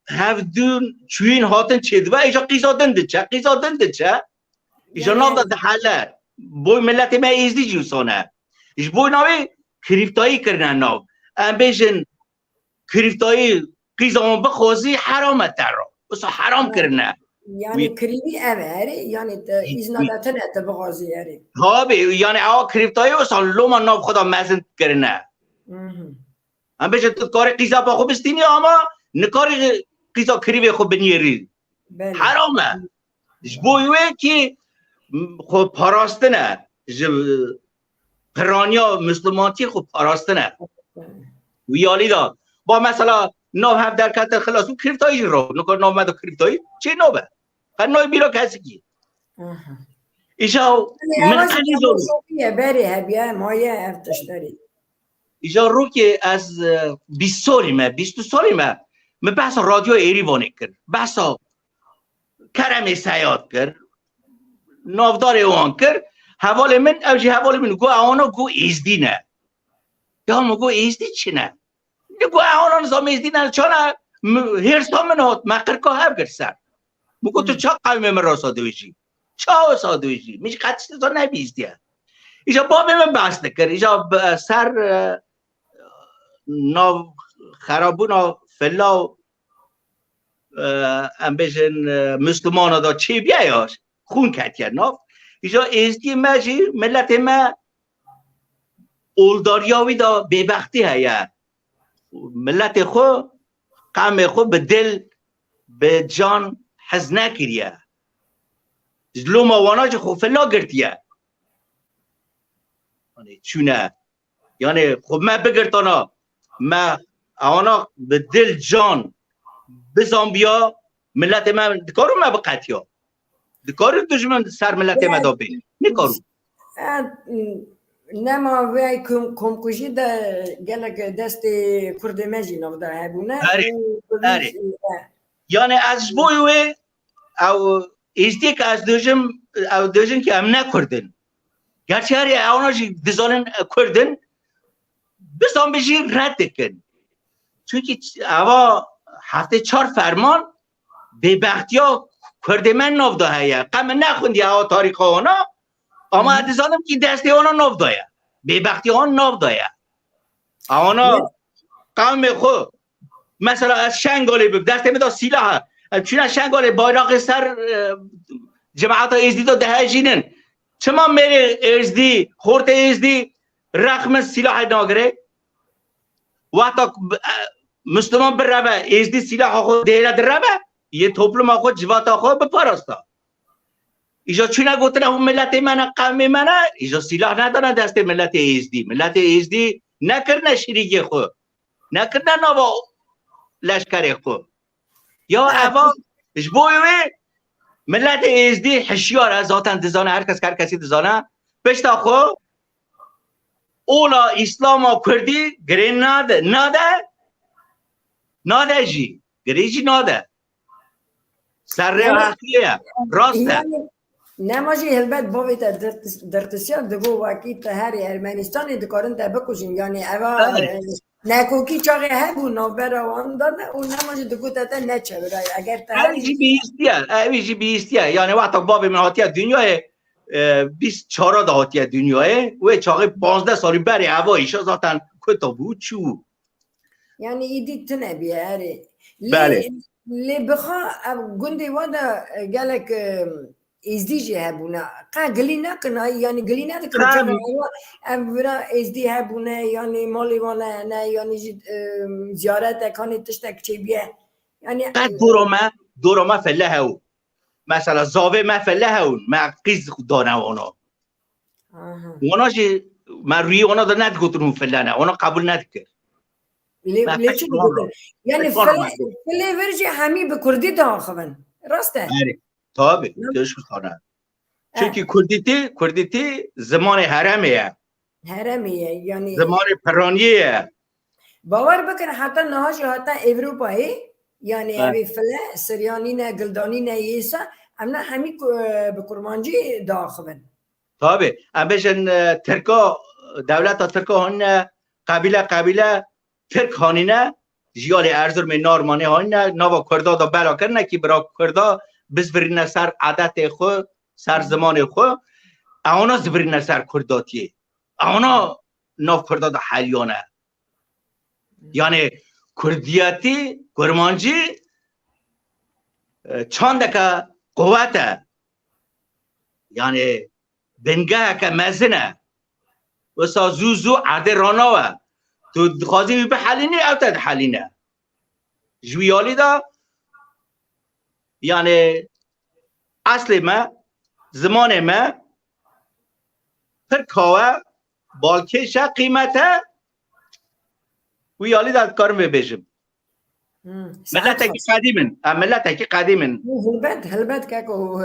hevdûn çûyîn hatin çêdibe, îja qîza din diçe, qîza din diçe. Îja Yani nav da dihele. Boy miletê me Êzdî jî wisa ne. Ji bo navê kirîftayî kirine nav. Em bêjin kirîftayî qîza wan bixwazî heram e te re. Wisa heram kirine. Yani Wî- kirînî ev e, erê? Yani te Wî- îzna Wî- de tine te bixwazî, erê? Tabi, yani ewa kirîftayî wisa loma nav xwe da mezin kirine. Mhm. Em bêjin tu dikarî qîza pa xwe bistînî ama nikarî qîza kirîvê xwe biniyêrî. Belê. Heram e. Ji bo wê kî xwe parastine. Ji piraniya Mislimantiyê xwe parastine. Wî alî da. Ba mesela nav hev derkete xilas û kirîftayî jî ro. Nikar nav me de kirîftayî çê nabe. Qe nayê bîra kesikî. Aha. Îja Yani min ewa qe jî nîzor. Şokiye berê hebiye, maye ev tişterî. Îja rokê ez, e, bîst salî me, bîst û salî me. Min behsa radyoya Êrîvanê kir. Behsa Keremê Seyad kir. Navdarê wan kir. Hevalê min, ew jî hevalê min got, ewana got Êzdî ne. Ya min got, Êzdî çi ne? Digo, ewana nizam Êzdî ne, çana mi-, hêrsa min hat, me qirka hev girt ser. Min got, tu Hmm. ça qewmê min rasa dibêjî? Ça wisa dibêjî? Min jî qet tiştê wisa nebîstiye. Îja bavê min behs dikir. Îja bi-, ser, e, nav xerabûna filla û, e, em bêjin, e, Mislimana da çêbiye ya, xûn ketiye nav. Îja Êzdiyê me jî, miletê me oldariya wî da bêbextî heye. Miletê xwe, qewmê xwe bi dil, bi can hez nekiriye. Ji loma wana jî xwe fila girtiye. Yanî çûne. Yanî xwe me bigirtana, me ewana bi dil, can bizanbiya, miletê me dikaro me biqetiya. Dikaro dijmin ser miletê me da bê. Nikaro. E, nema vê kom-, komkujî de gelek destê Kurdê me jî nav de hebûne. Erê, Û erê. e, Yanî ez ji bo wê ew Êzdiyê ke ez dibêjim, ew dibêjin ke em ne Kurd in. Gerçi herî ewana jî dizanin, e, Kurd in. Bizan bi jî red dikin. Çunkî ç-, eva heftê çar ferman bêbextiya Kurdê me nav de heye. Qe min nexwindiye ewa tarîxa wana, Ama ez dizanim ki destê wana nav daye. Bêbextî wan nav daye. Wana qewmê xwe. Mesela ez Şengalê bim, destê min de sîlah e. Em çûne Şengalê, bayraqê ser, e, cemaeta Êzdî de dihejînin. Çima mêrê Êzdî, xortê Êzdî rexmin sîlahê nagire? Wexta, e, Müslüman bireve, Êzdî sîlaha xwe dêre direve, yê topluma xwe, civata xwe biparasta. Îja çûne gotine hûn miletê me ne, qewmê me ne, îja sîlah nedane destê miletê Êzdî. Miletê Êzdî nekirine şirîgê xwe. Nekirine nava leşkerê xwe. Ya eva, ji bo wê miletê Êzdî hişyar e, zaten dizane, her kes her kesî dizane. Pişta xwe ola Îslama Kurdî girê nade, nade, nade jî. Girê jî nade. Ser rêya heqiyê ye. Rast e. Nema jî helbet bavê te dirtis-, dirtisiya digo wekî te herî Ermenistanê dikarin te bikujin. Yanî eva, e, nekokî çaxê hebû navbera wan de ne û nema jî digo te te neçewirayê. Eger te herî jî bihîstiye, ew jî bihîstiye. Yanî wexta bavê min hatiye dinyayê, e, bîst çara de hatiye dinyayê. Wê çaxê panzdeh salî berê eva îşa zaten kuta bû, çû. Yanî îdî tune bûye, erê. Lê, Belê. Lê bixa ev gundê wa de, e, gelek, e, Êzdî jî hebûne. Qe gilî nekin, ay, yanî gilî nedikin. Qe Çawa ewa, ev vira Êzdî hebûne, yanî malê wan hene, yanî jî, e, ziyaretek, hanê tiştek çêbûye. Yanî, qe e, dora me, dora me fele hew. Mesela zavê me fele hewn, me qîz dane wana. Aha. Wana jî me rûyê wana de nedigotin hûn file ne, wana qebûl nedikir. Lê, lê çi digotin? Yanî file, file vir jî hemî bi kurdî diaxivin. Rast e? Erê, tabi, tu ji xwe ne. Eh. Çunkî kurdîtî, kurdîtî zimanê heremê ye. Heremê ye, yanî zimanê piraniyê ye. Bawer bikin, heta niha jî heta Ewropayê, yanî, ha, evê file, siryanî ne, gildanî ne, yêsa, em ne hemî ku-, bi kurmancî diaxivin. Tabi, em bêjin, e, Tirka, dewleta Tirka hanine, qebîle, qebîle Tirk hanine, ji alê Erzurumê, Narmanê hanine, nava Kurda da bela kirine ki bira Kurda bizvirîne ser adetê xwe, ser, hı, zimanê xwe. Ewana zivirîne ser Kurdatiyê. Ewana nav Kurda da heliyane. Yani Kurdiyetî, Kurmancî, e, çandeke quwet e. Yani bingeheke mezin e. Wisa zû zû erdê ranawe. Tu dixwazî wî bihelînî, ew te dihelîne. Ji wî alî de, yani, eslê me, zimanê me, pir kawe, balkêş e, qîmet e, wî alî de dikarim vê bêjim. Hmm. Miletekî qedîm in. Em miletekî qedîm in. Hilbet, hilbet keko,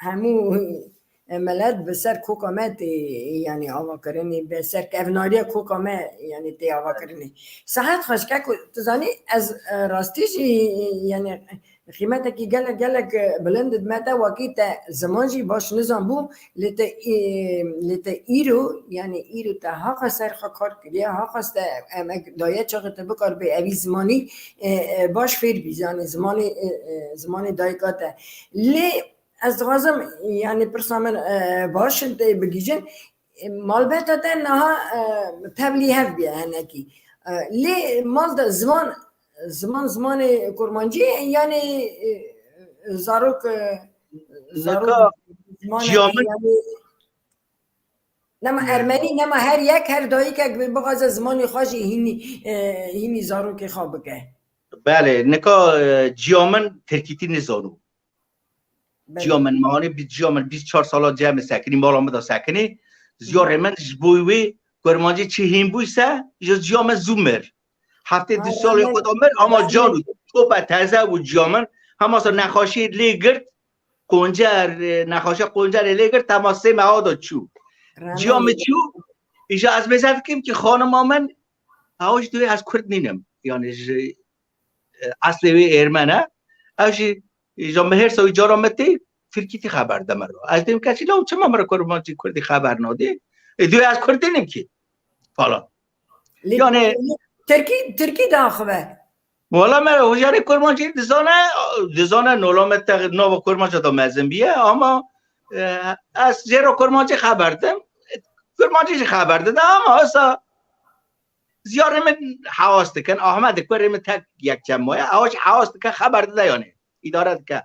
hemû milet bi ser koka me tê, yanî, avakirinê, bi ser kevnariya koka me, yanî, tê avakirinê. Sihet xweş keko, tu zanî, ez, e, rastî jî, yanî, qîmetekî gelek, gelek, e, bilind dime te, wekî te ziman jî baş nizanbû, lê te, e, lê te îro, yanî îro te haqa ser xwe kar kiriye, haqa te emek daye çaxê te bikaribê evî zimanî, e, e, baş fêr bî, yanî zimanê, e, e, zimanê dayika te. Lê ez dixwazim, yanî pirsa min, e, baş in tê bigihîjin. E, malbata te niha, e, tevlî hev bûye hinekî. E, lê mal de ziman, ziman, zimanê kurmancî ye, yanî, e, zarok, e, zarok Nika zimanekî, ciya min yanî nema, hmm, ermenî, nema her yek, her dayikek bixwaze zimanê xwe jî hînî, e, hînî zarokê xwe bike. Belê, nika, e, ciya min tirkîtî nizano. Belê. Ciya min, me hanê bî-, ciya min bîst çar sala cem sekinî, mala min de sekinî. Hı. Ziyarê min ji bo wê kurmancî çi hîn bûyse, ji ciya min zû mir. Heftê du salê xwe de mir, ama can û topa teze bû ciya min. Hema sa nexaşî lê girt, qoncer, e, nexaşiya qoncerê lê girt, hema sê meha de çû. Ciya min çû, îja ez mêze dikim ki xanima min, ew ji duyê ez kurd nînim. Yani ji, e, eslê wê êrmen e. Ew jî, îja min hêrsa wî cara min tê, tirkîtî xeber de min re. Ez dêm keçî, law çima min re kurmancî kurdî xeber nadê? E, duyê ez kurd nînim ki. Falan. Lê yani tirkî, tirkî diaxive. Wala me hojarê kurmancî dizane, dizane nola me te nava kurmanca da mezin bîye, ama E, ez jê re kurmancî xeber didim. Kurmancî jî xeber dide ama esa ziyarê min hewas dikin. Ahmet kurê min tek yekçem maye. Ew jî hewas dike, xeber dide yani. Îdare dike.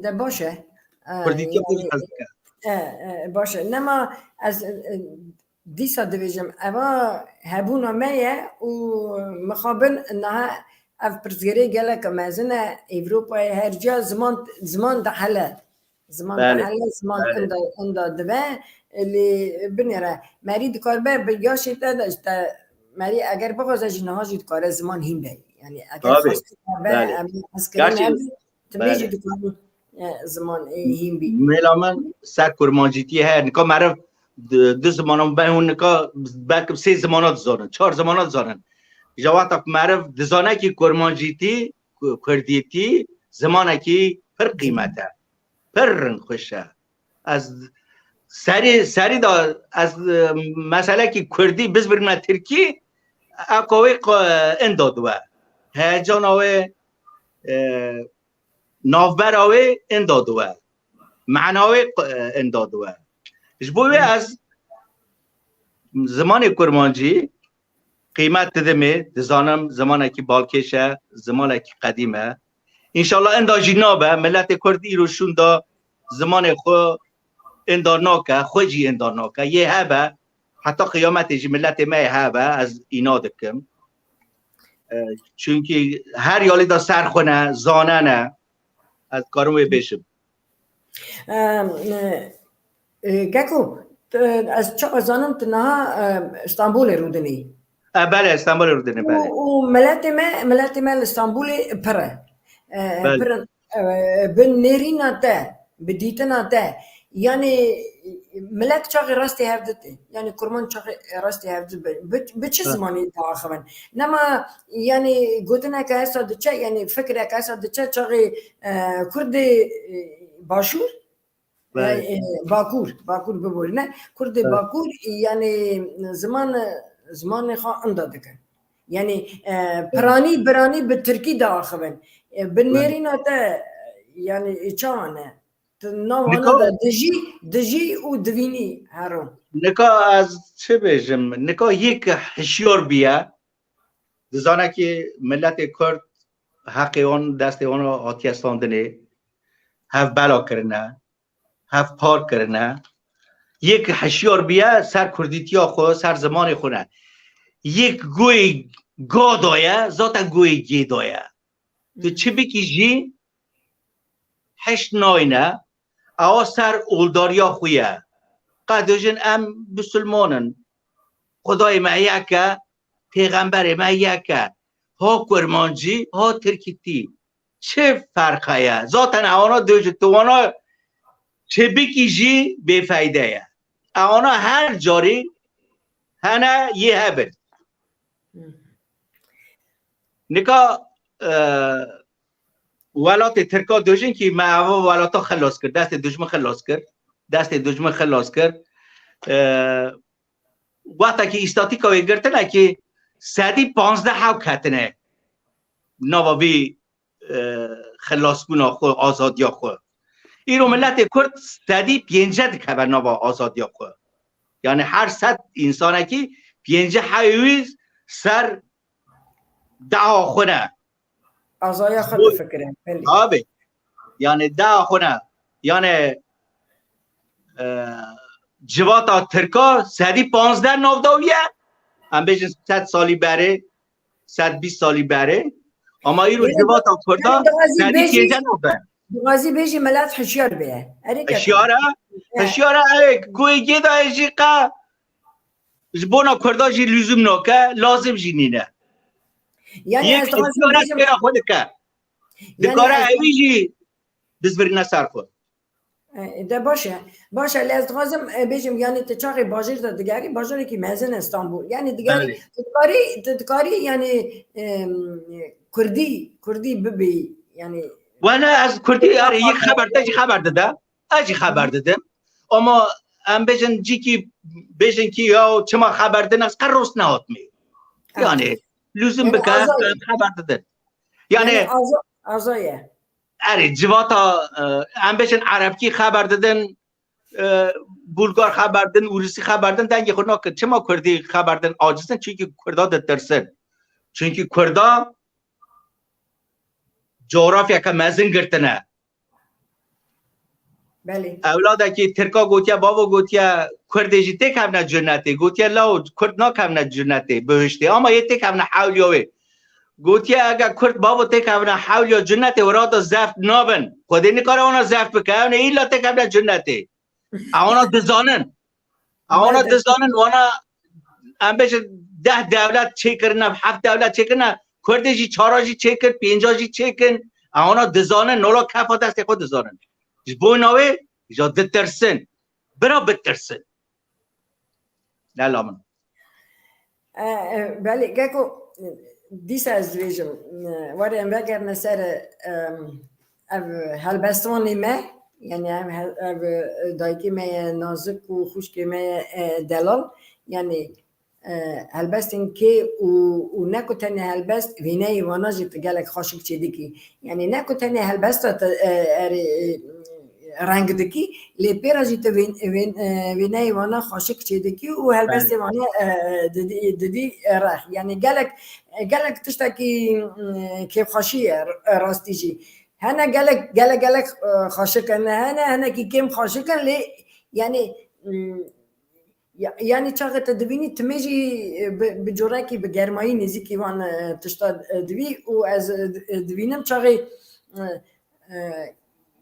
De baş e. E, Kurdîtiya xwe jî yani, hez dike. e, e, baş e. Nema ez, e, dîsa dibêjim, eva hebûna me ye û mixabin niha ev pirsgirê gelek mezin e. Ewropayê her ciya ziman, ziman dihele. Ziman Belê, dihele, ziman belê. inda, inda dibe. Lê binêre. Merî dikaribe bi yaşê te de işte, merî eger bixwaze jî niha jî dikare ziman hîn be. Yani eger Tabii, xwest be, belê. em hezkirin Gerçi, hebe, tu bê jî belê. dikarî, e, ziman, e, hîn bî. Mêla min ser kurmancîtiyê heye. Nika meriv di, di zimanan be hûn nika belki sê zimana dizanin, çar zimana dizanin. Ji wexta ku meriv dizane ki kurmancîtî, ku-, kurdîtî zimanekî pir qîmet e. Pir rind xweş e. Ez serî, serî de ez, e, meselekî kurdî bizbirime tirkî, eko wê qo-, inda diwe. Heyecana wê, e, navbera wê inda diwe. Mana wê qo-, inda diwe. Ji bo wê ez zimanê kurmancî qîmet didimê, dizanim zimanekî balkêş e, zimanekî qedîm e. Înşallah inda jî nabe, miletê kurd îro şûnda zimanê xwe inda nake, xwe jî inda nake. Yê hebe, heta qiyametê jî miletê me yê hebe, ez îna dikim. E, Çunkî her yalî de ser xwe ne, zane ne. Ez karim wê bêjim. Em, e, e, Keko, tu, ez çawa zanim tu niha, e, Stenbolê rûdinî. E, belê, Stenbolê rûdinî, belê. Û, û miletê me, miletê me li Stenbolê pir e. E, Belê. Pir in, e, bi nêrîna te, bi dîtina te, yani milet çaxê rastê hev dite. Yani kurman çaxê rastê hev dite. Bi, bi çi Ha. zimanî diaxivin? Nema yani gotineke hesa diçe, yani fikreke hesa diçe çaxê, e, Kurdê, e, başûr, Belê. e, e, bakur, bakur biborîne. Kurdê Evet. bakur, yani ziman, zimanê xwe inda dikin. Yani, e, piranî, biranî bi tirkî diaxivin. E, bi Evet. nêrîna te, yani, e, çawa ne? Tu navana Nika- de dijî, dijî û divînî hero. Nika ez çi bêjim? Nika yek hişyar biye. Dizane ki miletê Kurd heqê wan destê wan hatiye standinê. Hev bela kirine. Hev par kirine. Yek hişyar biye ser kurdîtiya xwe, ser zimanê xwe ne. Yek goyê ga daye, zaten goyê gê daye. Tu çi bikî jî heşt nayne, ewa ser oldariya xwe ye. Qe dibêjin em Musulman in. Xwedayê me yek e, pêxemberê me yek e. Ha kurmancî, ha tirkîtî. Çi ferqe ye? Zaten ewana dibêjin tu wana çi bikî jî bêfeyde ye. Ewana her carî hene yê hebin. Nika, e, welatê Tirka dibêjin ki me eva welata xilas kir, destê dijmin xilas kir, destê dijmin xilas kir. E, wextekî îstatîka wê girtine ki sedî panzdeh hew ketine nava vî, e, xilasbûna xwe, azadiya xwe. Îro miletê Kurd sedî pêncî dikeve nava azadiya xwe. Yani her sed însanekî pêncî hewî ser daha xwe ne. Azaya xwe Bu- difikire. Belê. Abi, yani daha xwe ne. Yani, e, civata Tirka sedî panzdeh navdawiye. Em bêjin sed salî berê, sed bîst salî berê. Ama îro Yani, civata Kurda yani, dixwazî sedî bêjî- pêncî navdawiye. Dixwazî bêjî milet hişyar bê. Erê keke. Hişyar e, Evet. Hişyar e, ew goyê gê daye jî qe ji bona Kurda jî lüzum nake, lazim jî nîne. Yani Yek ez dixwazim hişyar e bêjim, pêra xwe dike. yani Dikare ez- ewî jî bizvirine ser xwe. E, de baş e. Baş e, lê ez dixwazim, e, bêjim, yani tu çaxê bajêr de digerî, bajarekî mezin e Stenbol. Yani digerî, Belê. tu dikarî, tu dikarî, yani, em, Kurdî, Kurdî bibî, yani. Wele ez Kurdî, erê, yek xeber te jî xeber dide. Ez jî xeber didim. Ama em bêjin cîkî, bêjin ki ya çima xeber didin, ez qe rost nehatmê. Evet. Yani lüzum Yani bike, azay- em xeber didin. Yani, Yani aza-, azay e. erê civata, e, em bêjin erebkî xeber didin, e, bulgar xeber din, ûrisî xeber din, dengê xwe nakin. Çima kurdî xeber din aciz in? Çunkî kurda ditirsin. Çunkî kurda coğrafyeke mezin girtine. Belê. Ewladekî tirka gotiye, bavo gotiye, kurdê jî têkevne cennetê. Gotiye, lawo, kurd nakevne cennetê, bihiştê. Ama yê têkevne hewliya wê. Gotiye, eger kurd bavo têkevne hewliya cennetê, wira da zeft nabin. Xwedê nikare wana zeft bike, ew ne îlla têkevne cennetê. Ewana dizanin. Ewana dizanin, wana em bêjin deh dewlet çêkirine, heft dewlet çêkirine, Kurdê jî çara jî çêkir, pênca jî çêkin. Ewana dizanin, nola kefa destê xwe dizanin. Ji bo navê ja ditirsin. Bira bitirsin. Lala min. E, e, belê, Geko, dîsa ez dibêjim, e, were em vegerine ser, e, em, ev helbestvanê me, yani ev hel-, ev, e, dayikê me ye nazik û xwişkê me ye, e, delal, yani, e, helbestên kê û, û ne ku tenê helbest, wêneyê wana jî tu gelek xweşik çêdikî. Yani ne ku tenê helbesta te, e, erê, e, reng dikî, lê pê re jî tu vên-, vên-, e, wêneyê wana xweşik çêdikî û helbestê wana, e, didî, didî, e, rex. Yani gelek, e, gelek tiştekî, e, kêfxweşî ye, e, rastî jî. Hene gelek, gelek, gelek, e, xweşik in, hene, hinekî kêm xweşik in, lê yani, m, Ya-, yanî çaxê te dibînî timê jî, e, bi, bi corekî, bi germayî nêzîkî wan, e, tişta, e, dibî û ez, e, dibînim çaxê, e, e,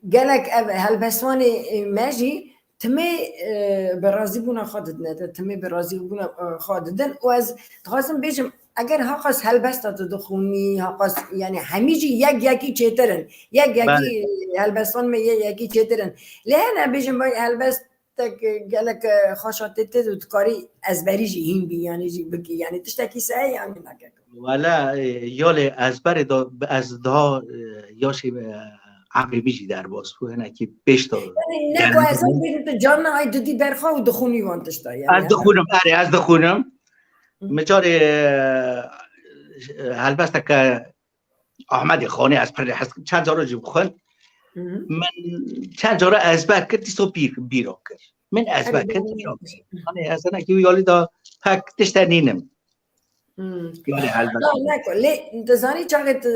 gelek ev helbestvanê, e, me jî timê, e, bi razîbûna xwe didine te, timê bi razîbûna, e, xwe didin û ez dixwazim bêjim, eger haqas helbesta tu dixwînî, haqas, yanî hemî jî yek yekî çêtir in, yek yekî helbestvan me yek yekî çêtir in. Lê hene bêjim, vay helbest tek gelek, e, xweşa tê tê û dikarî ezberî jî hîn bî, yanî jî bikî. Yanî tiştekî se ye, yanî neke. Wele, e, yalê ezberê da, ez daha, e, yaşê, e, emrê min jî derbas bû, hinekî pêş de. Yanî ne ku ez bêjim tu carna ay didî berxa û dixwînî wan tişta, yanî. Ez dixwînim, erê, ez dixwînim. Hı. Min carê, e, helbesteke Ahmedê Xanê ez pir hez dikim. Çend cara jî bixwin. Hı hı. Min çend cara ezber kir, dîsa bîr, bîra kir. Min ezber kir, bîra kir. Hani ez hinekî wî alî da pek tişte nînim. Hmm. Yalê helbet. Na, ne ku, lê dizanî çaxê tu,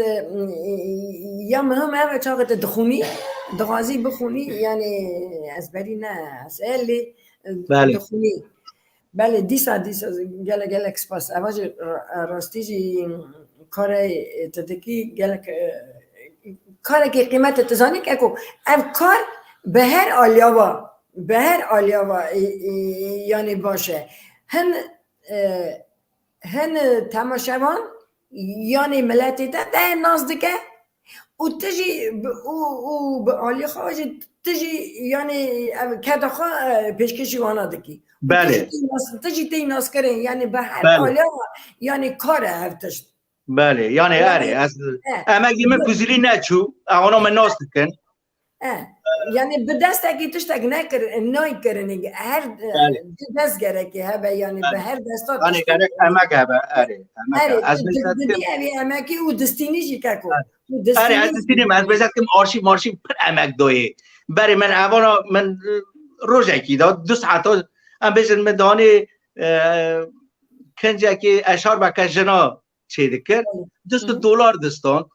ya muhim ev e, çaxê tu dixwînî, dixwazî bixwînî, yani ezberî ne, ez ê lê, e, dixwînî. Belê, dîsa, dîsa, gelek, gelek spas. Eva jî ra-, rastî jî karê te dikî, gelek, e, karekî qîmetê tu zanî ke ku ev kar bi her aliya va, bi her aliya va, e, e, yanî baş e. Hin, e, hin temaşevan, yanî miletê te te nas dike, û tu jî bi, û, û bi alî xwe jî tu jî, yanî ev keda xwe, e, pêşkêşî wana dikî. Û tu jî tê nas, tu jî tê naskirin, yanî bi her aliya, yanî kar e ev tişt. Belê, yanî erê, ez, emegê min kuzilî neçû, ewana min nas dikin. E, yanî bi destekî tiştek nekir, nayê kirinê, her, e, di dest gerekê hebe, yanî bi her desta tiştek gerek emek hebe, erê, emek hebe. Ez di-, didî evê emekî û distînî jî keko. Û distînî. Erê, ez distînim, ez bêjek kim arşîv marşîv pir emek doyê. Berê min evana min, e, rojekî da, du saeta, em bêjin min danê, e, kincekê eşarbeke jina çêdikir. Belê. Du sed dolar distan.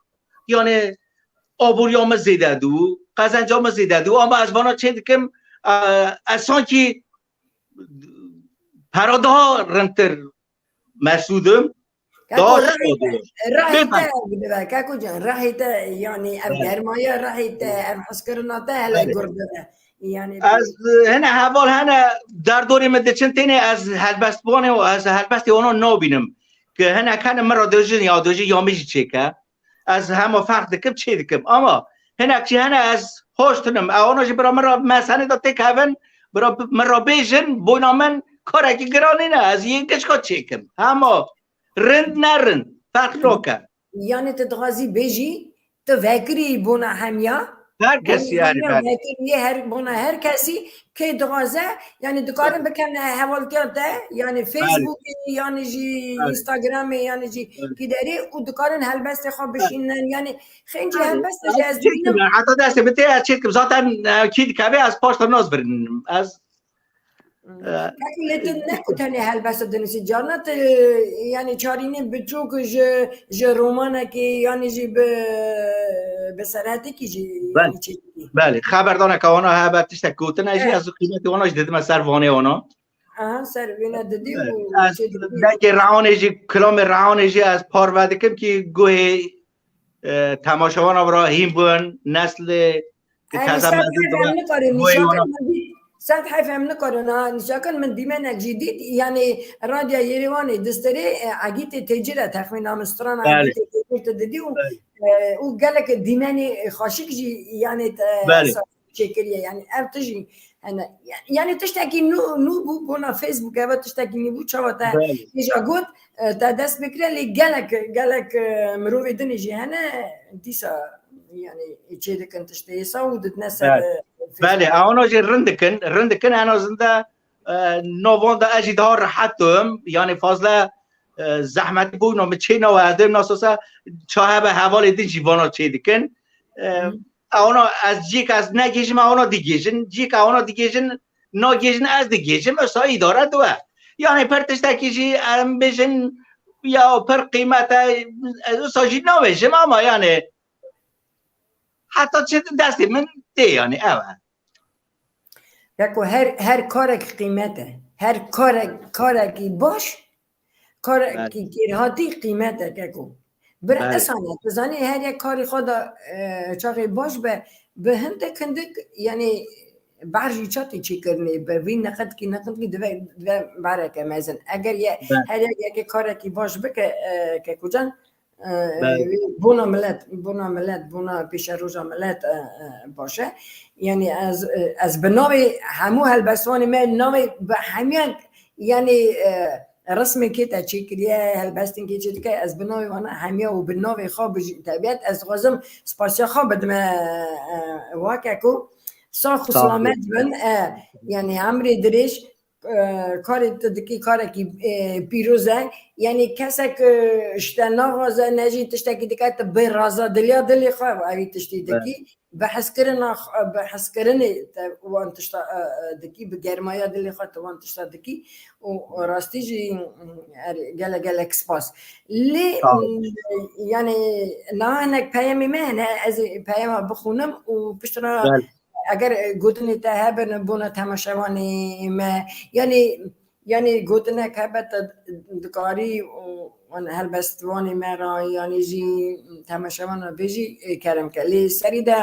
Yani aboriya me zêde dû, qezenca me zêde dû, ama ez vana çêdikim, e, ez sankî pera daha rintir mesûdim. Daha şadim. Rahê te ev dibe, Keko can, rahê te, yani ev germaya rahê te, ev hizkirina te hele gur dibe. Yani ez, e, hene heval hene derdorê me diçin têne ez helbestvanê û ez helbestê wana nabînim. Ki hene kene min ra dojin ya dojin ya min jî çêke. Ez hema ferq dikim, çê dikim. Ama hinek jî hene ez hoş tunim. Ewana jî bira min ra mesenê de têkevin, bira min ra bêjin, boyna min karekî giranî ne. Ez yên giçka çêkim. Hema rind ne rind. Ferq nake. Yani tu dixwazî bêjî, tu vekirî bona hemiya, Her kes yani, yani, her, her kesî kê dixwaze, yani dikarin bikin hevaltiya te, yani Facebookê, yani jî Instagramê, yani jî kîderê û dikarin helbestê xwe bişînin, yani xêncî helbestê jî ez dibînim. Heta destê min tê ez çêdikim. Zaten, e, kî dikeve ez paşta nas birînim. Ez Peki lê tu ne ku tenê helbesta dinivîsî, carna tu, yani çarînê biçûk ji, ji romanekê, yani jî bi, bi seretekî jî, yani çêdikî. Belê, xeberdaneke wana hebe tiştek gotine jî, ez qîmetê wana jî didime ser vanê wana. Aha, ser wêne didî û çêdikî. Dengê rehanê jî, kilamê rehanê jî ez parve dikim kî guhê, e, temaşevana bira hîn bûn, neslê Em sed heyf em nikarin nîşakin min dî, sed heyf em nikarin ha nîşakin min dîmenek jî dît, yani Radya Yêrêwanê di serê, e, Egîtê Têcir e, texmîna min strana Egîtê Têcir tu didî û, e, û gelek dîmenê xweşik jî yani te çêkiriye, yani ev tijî hene, yani tiştekî nû, nû bû bona Facebook, eva tiştekî nû bû, çawa te hêja got, e, te dest bikire, lê gelek, gelek, e, mirovê dinê jî hene, dîsa yani çê dikin tiştê êsa û didine ser, e, Facebook. Belê, awna jî rind dikin, rind dikin, en azında, e, no van de ez jî daha rehet im, yani fazla, e, zehmetî bû, no min çê nawe ez dêm nasosa, ça hebe hevalê din jî vana çê dikin. E, awna ez cîk ez negêjim, awna digêjin, cîk awna digêjin, nagêjin ez digêjim, esa îdare diwe. Yani pir tiştekî jî em bêjin ya pir qîmet e, ez wisa jî nabêjim ama yani heta çi destê min tê yani ew e. Yeko her, her karek qîmet e. Her karek, karekî baş, karekî kêrhatî qîmet e keko. Bir esane, tu zanî her yek karê xwe de, e, çaxê baş be, bi hindik hindik, yani ber jî çatî çêkirinê, bi vî neqetkî, neqetkî dive, dive bereke mezin. Eger ye, her yek yekê karekî baş bike, e, Kekocan, e, bona milet, bona milet, bona pêşeroja milet, e, e, baş e. Yani ez, e, ez bi navê hemû helbestvanê me, navê bi hemiyan, yani, e, resmekê te çêkiriye, helbestên kê çêdike, ez bi navê wana hemiya û bi navê xwe bi jî-, tebîet ez dixwazim spasiya xwe bidime, e, wake ku sax û silamet bin, e, yani emrê dirêj, e, karê tu dikî karekî, e, pîroz e. Yani kesek, e, ji te naxwaze, ne jî tiştekî dike, tu bê raza diliya dilê xwe evî tiştî dikî. Bi hezkirina xwe, bi hezkirinê te wan tişta, e, e, dikî, bi germaya dilê xwe tu wan tişta dikî û rastî jî, mm, er, gelek gelek spas. Lê, mm, yani niha hinek peyemê me hene, ez ê peyema bixwînim û piştre eger, e, gotinê te hebin bona temaşevanê me, yani, yani gotinek hebe te dikarî û wan helbestvanê me re, yani jî temaşevana bêjî, e, kerem ke. Lê serî de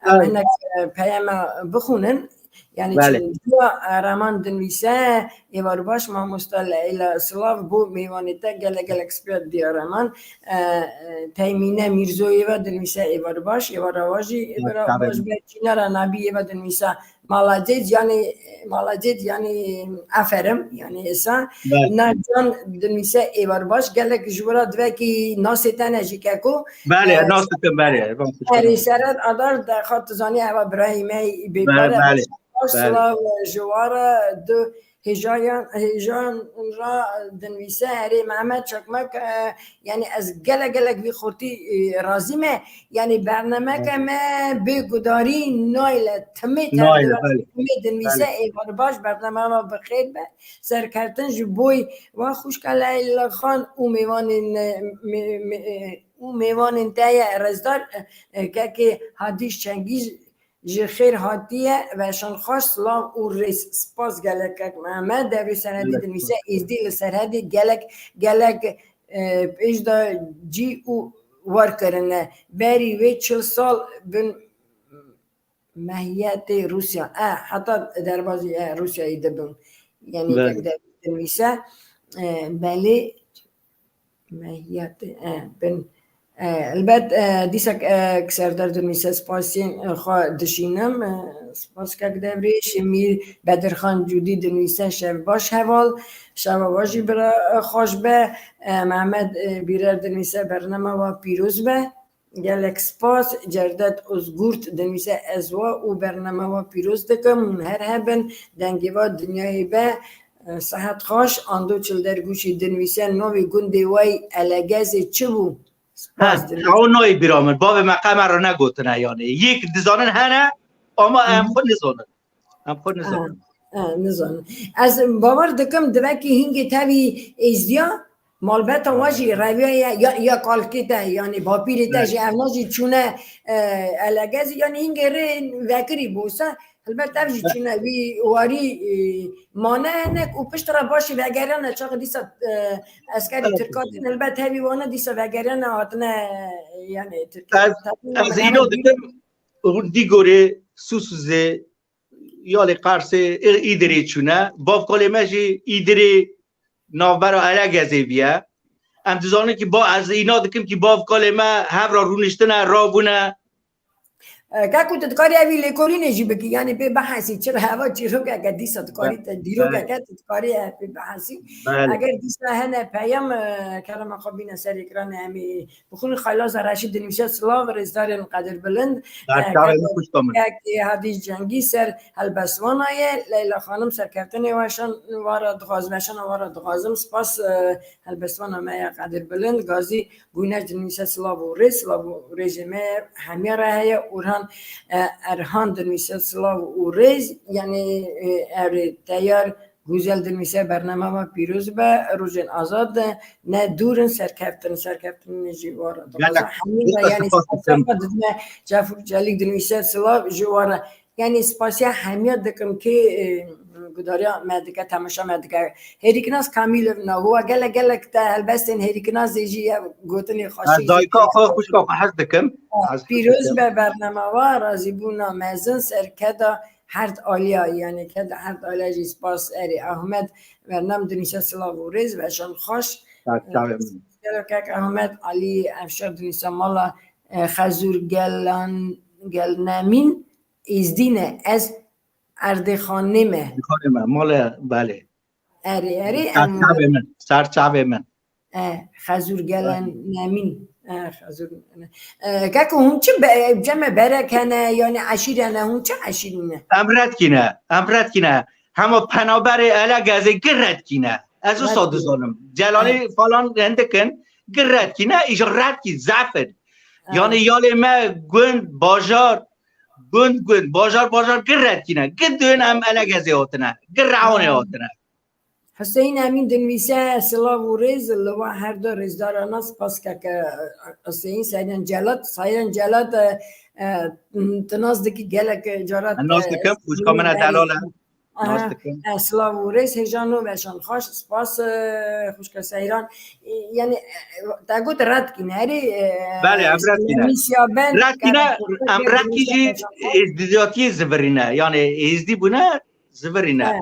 em hinek, e, peyema bixwînin. Yani çi, e, Reman dinivîse, êvar baş, mamosta Leyla, silav bo mêvanê te, gelek gelek spas diya Reman. E, e, Teymîne Mîrzoyeva dinivîse, êvar baş, êvara wa jî, êvara baş be. Çînara Nabiyeva dinivîse, Malacêc, yani, malacêc, yani, aferin, yani, esa. Nacan dinivîse êvar baş, gelek ji wira divekî nasê te ne jî keko. Belê, e, nas dikim, belê. Erê, Serhat Adar de xwe tu zanî eva birayê me bêpare. Belê, belê. Baş, silav ji wara du hêjayan, hêjan ra dinivîse erê Mehmet Çakmak, e, Yani ez gelek gelek vî xurtî, e, razî me. Yani bernameke me bê gudarî nayle timê tevdira, timê dinvîse êvar baş, bername me bi xêr be. Serkeftin ji boy wa xwişka Leyla Xan û mêvanên, e, mê-, mê-, e, û mêvanên te ye rezdar, e, e, kekê Hadîş Çengîz, Ji xêr hatiye, weşanxweş, silav û rêz. Spas gelek kek Mehmet, devrê Serhedê dinivîse, Êzdî li Serhedê gelek, gelek, e, pêş de cî û war kirine. Berî wê çil sal bin mehiyetê Rûsya. E, heta derbazî, e, Rûsyayê dibin. Yani kek devrê dinivîse, e, belê Mehiyetê, e, bin. E, elbet, e, dîsa, e, Serdar dinivîse spasiyên, e, xwe dişînim. E, spas kek devrê. Şemîr Bedirxan Cûdî dinivîse şev baş heval. Şeva we jî bira, e, xweş be. E, Mehmet, e, Bîrer dinivîse bernama we pîroz be. Gelek spas. Cevdet Ozgurt dinivîse, ez we û bername we pîroz dikim. Hûn her hebin. Dengê we dinyayê be. Sihet xweş. Ando Çildergûşî dinivîse, navê gundê we yî Elegezê çi bû? Spas. Ha, dinivîse. Ew nayê bîra min. Bavê me qe me re negotine yanî. Yek dizanin hene ama em xwe nizanin. Em xwe nizanin. Ha, ha, nizanin. Ez bawer dikim divekî hingê tevî êzdiya malbeta we jî reviya ye, ya, ya kalkê te, yanî bapîrê te jî evna jî çûne, e, Elegezî, yanî hingê rê vekirî bû se, helbet ev jî çûne vî warî, e, mane hinek û piştre başî vegeriyane çaxê dîsa, e, eskerî Tirka tên, helbet hevî wane dîsa vegeriyane hatine, e, yanî Tirkiye. Ez, ez îno dikim, hûn dî gorê Sûsûzê ya lê Qersê, î-, Îdirê çûne. Bavkalê me jî Îdirê navbera Elegezê bûye. Em dizanin kî ba-, ez îna dikim kî bavkalê me hev re rûniştine, rabûne. E, Keko, tu dikarî evî lêkolînê jî bikî, yanî pê bihesî, çira heva çîrokeke dîsa dikarî te, dîrokeke tu dikarî, e, pê bihesî. Belê. Eger dîsa hene peyam, e, kerema xwe bîne ser ekranê, em ê Bixwîn Xaylaza Reşîd dinivîse, silav rêzdarên qedirbilind. Kekê Hadî Cengîz ser helbestwana ye. Leyla Xanim serkeftinê weşan wara dixwazim, weşana wara dixwazim. Spas, e, helbestwana me ya qedirbilind. Gazî Gûneş dinivîse silav û rêz, silav û rêzê me hemiya re heye. Orhan, e, Erhan dinivîse silav û rêz. Yanî, e, erê teyar Gûzel dinivîse bernama me pîroz be, rojên azad ne dûr in, serkeftin, serkeftinê jî wara dixwaze. Hemî re, yanî spasiya xwe didime. Cefur Çelîk dinivîse silav ji wara. Yanî spasiya hemiya dikim kê, e, gudariya me dike, temaşa me dike. Hêrîkinas Kamîlov na, huwa gelek gelek te helbestên Hêrîkinasê jî ye gotinê xweşî. Ez dayika xwe, xwişka xwe hez dikim. Pîroz be bernama wa, razîbûna mezin, serkeda herd aliya, yanî keda herd aliya jî spas. Erê Ahmed Bernam dinivîse silav û rêz, weşan xweş. Kek Ahmed. Alî Efşar dinivîse mala, e, Xezûr Gelan, Gelnemîn, Êzdî ne, ez Erdêxanê me. Erdêxanê me, mala, belê. Erê, erê, em, serçavê min, serçavê min. E, Xezûr Gelen Nemîn. E, Xezûr, e, Keko, hûn çi be-, cem e, berek hene, yanî eşîr hene, hûn çi eşîrî ne? Em redkî ne, em redkî ne. Hema penaberê Elegezê gir redkî ne. Ez wisa dizanim. Celalî falan hindik in, gir redkî ne, îja redkî zef in. Yanî yalê me gund, bajar, gund, gund, bajar, bajar gir redkî ne. Gir dûn em Elegezê hatine, gir Rehanê hatine. Huseyîn Emîn dinivîse, silav û rêz li we her du rêzdarana, spas keke Huseyîn. Seyran Celat, Seyran Celat, e, e, tu nas dikî gelek carat, nas dikim, xwişka min e delal e. Nas dikim. E, silav û rêz, hêjano, weşan xweş, spas, e, xwişka Seyran. E, yanî, e, te got redkî ne, erê, e, belê, em redkî ne. Redkî ne, em redkî jî êzdiyatiyê zivirîne, yanî êzdî bûne, zivirîne.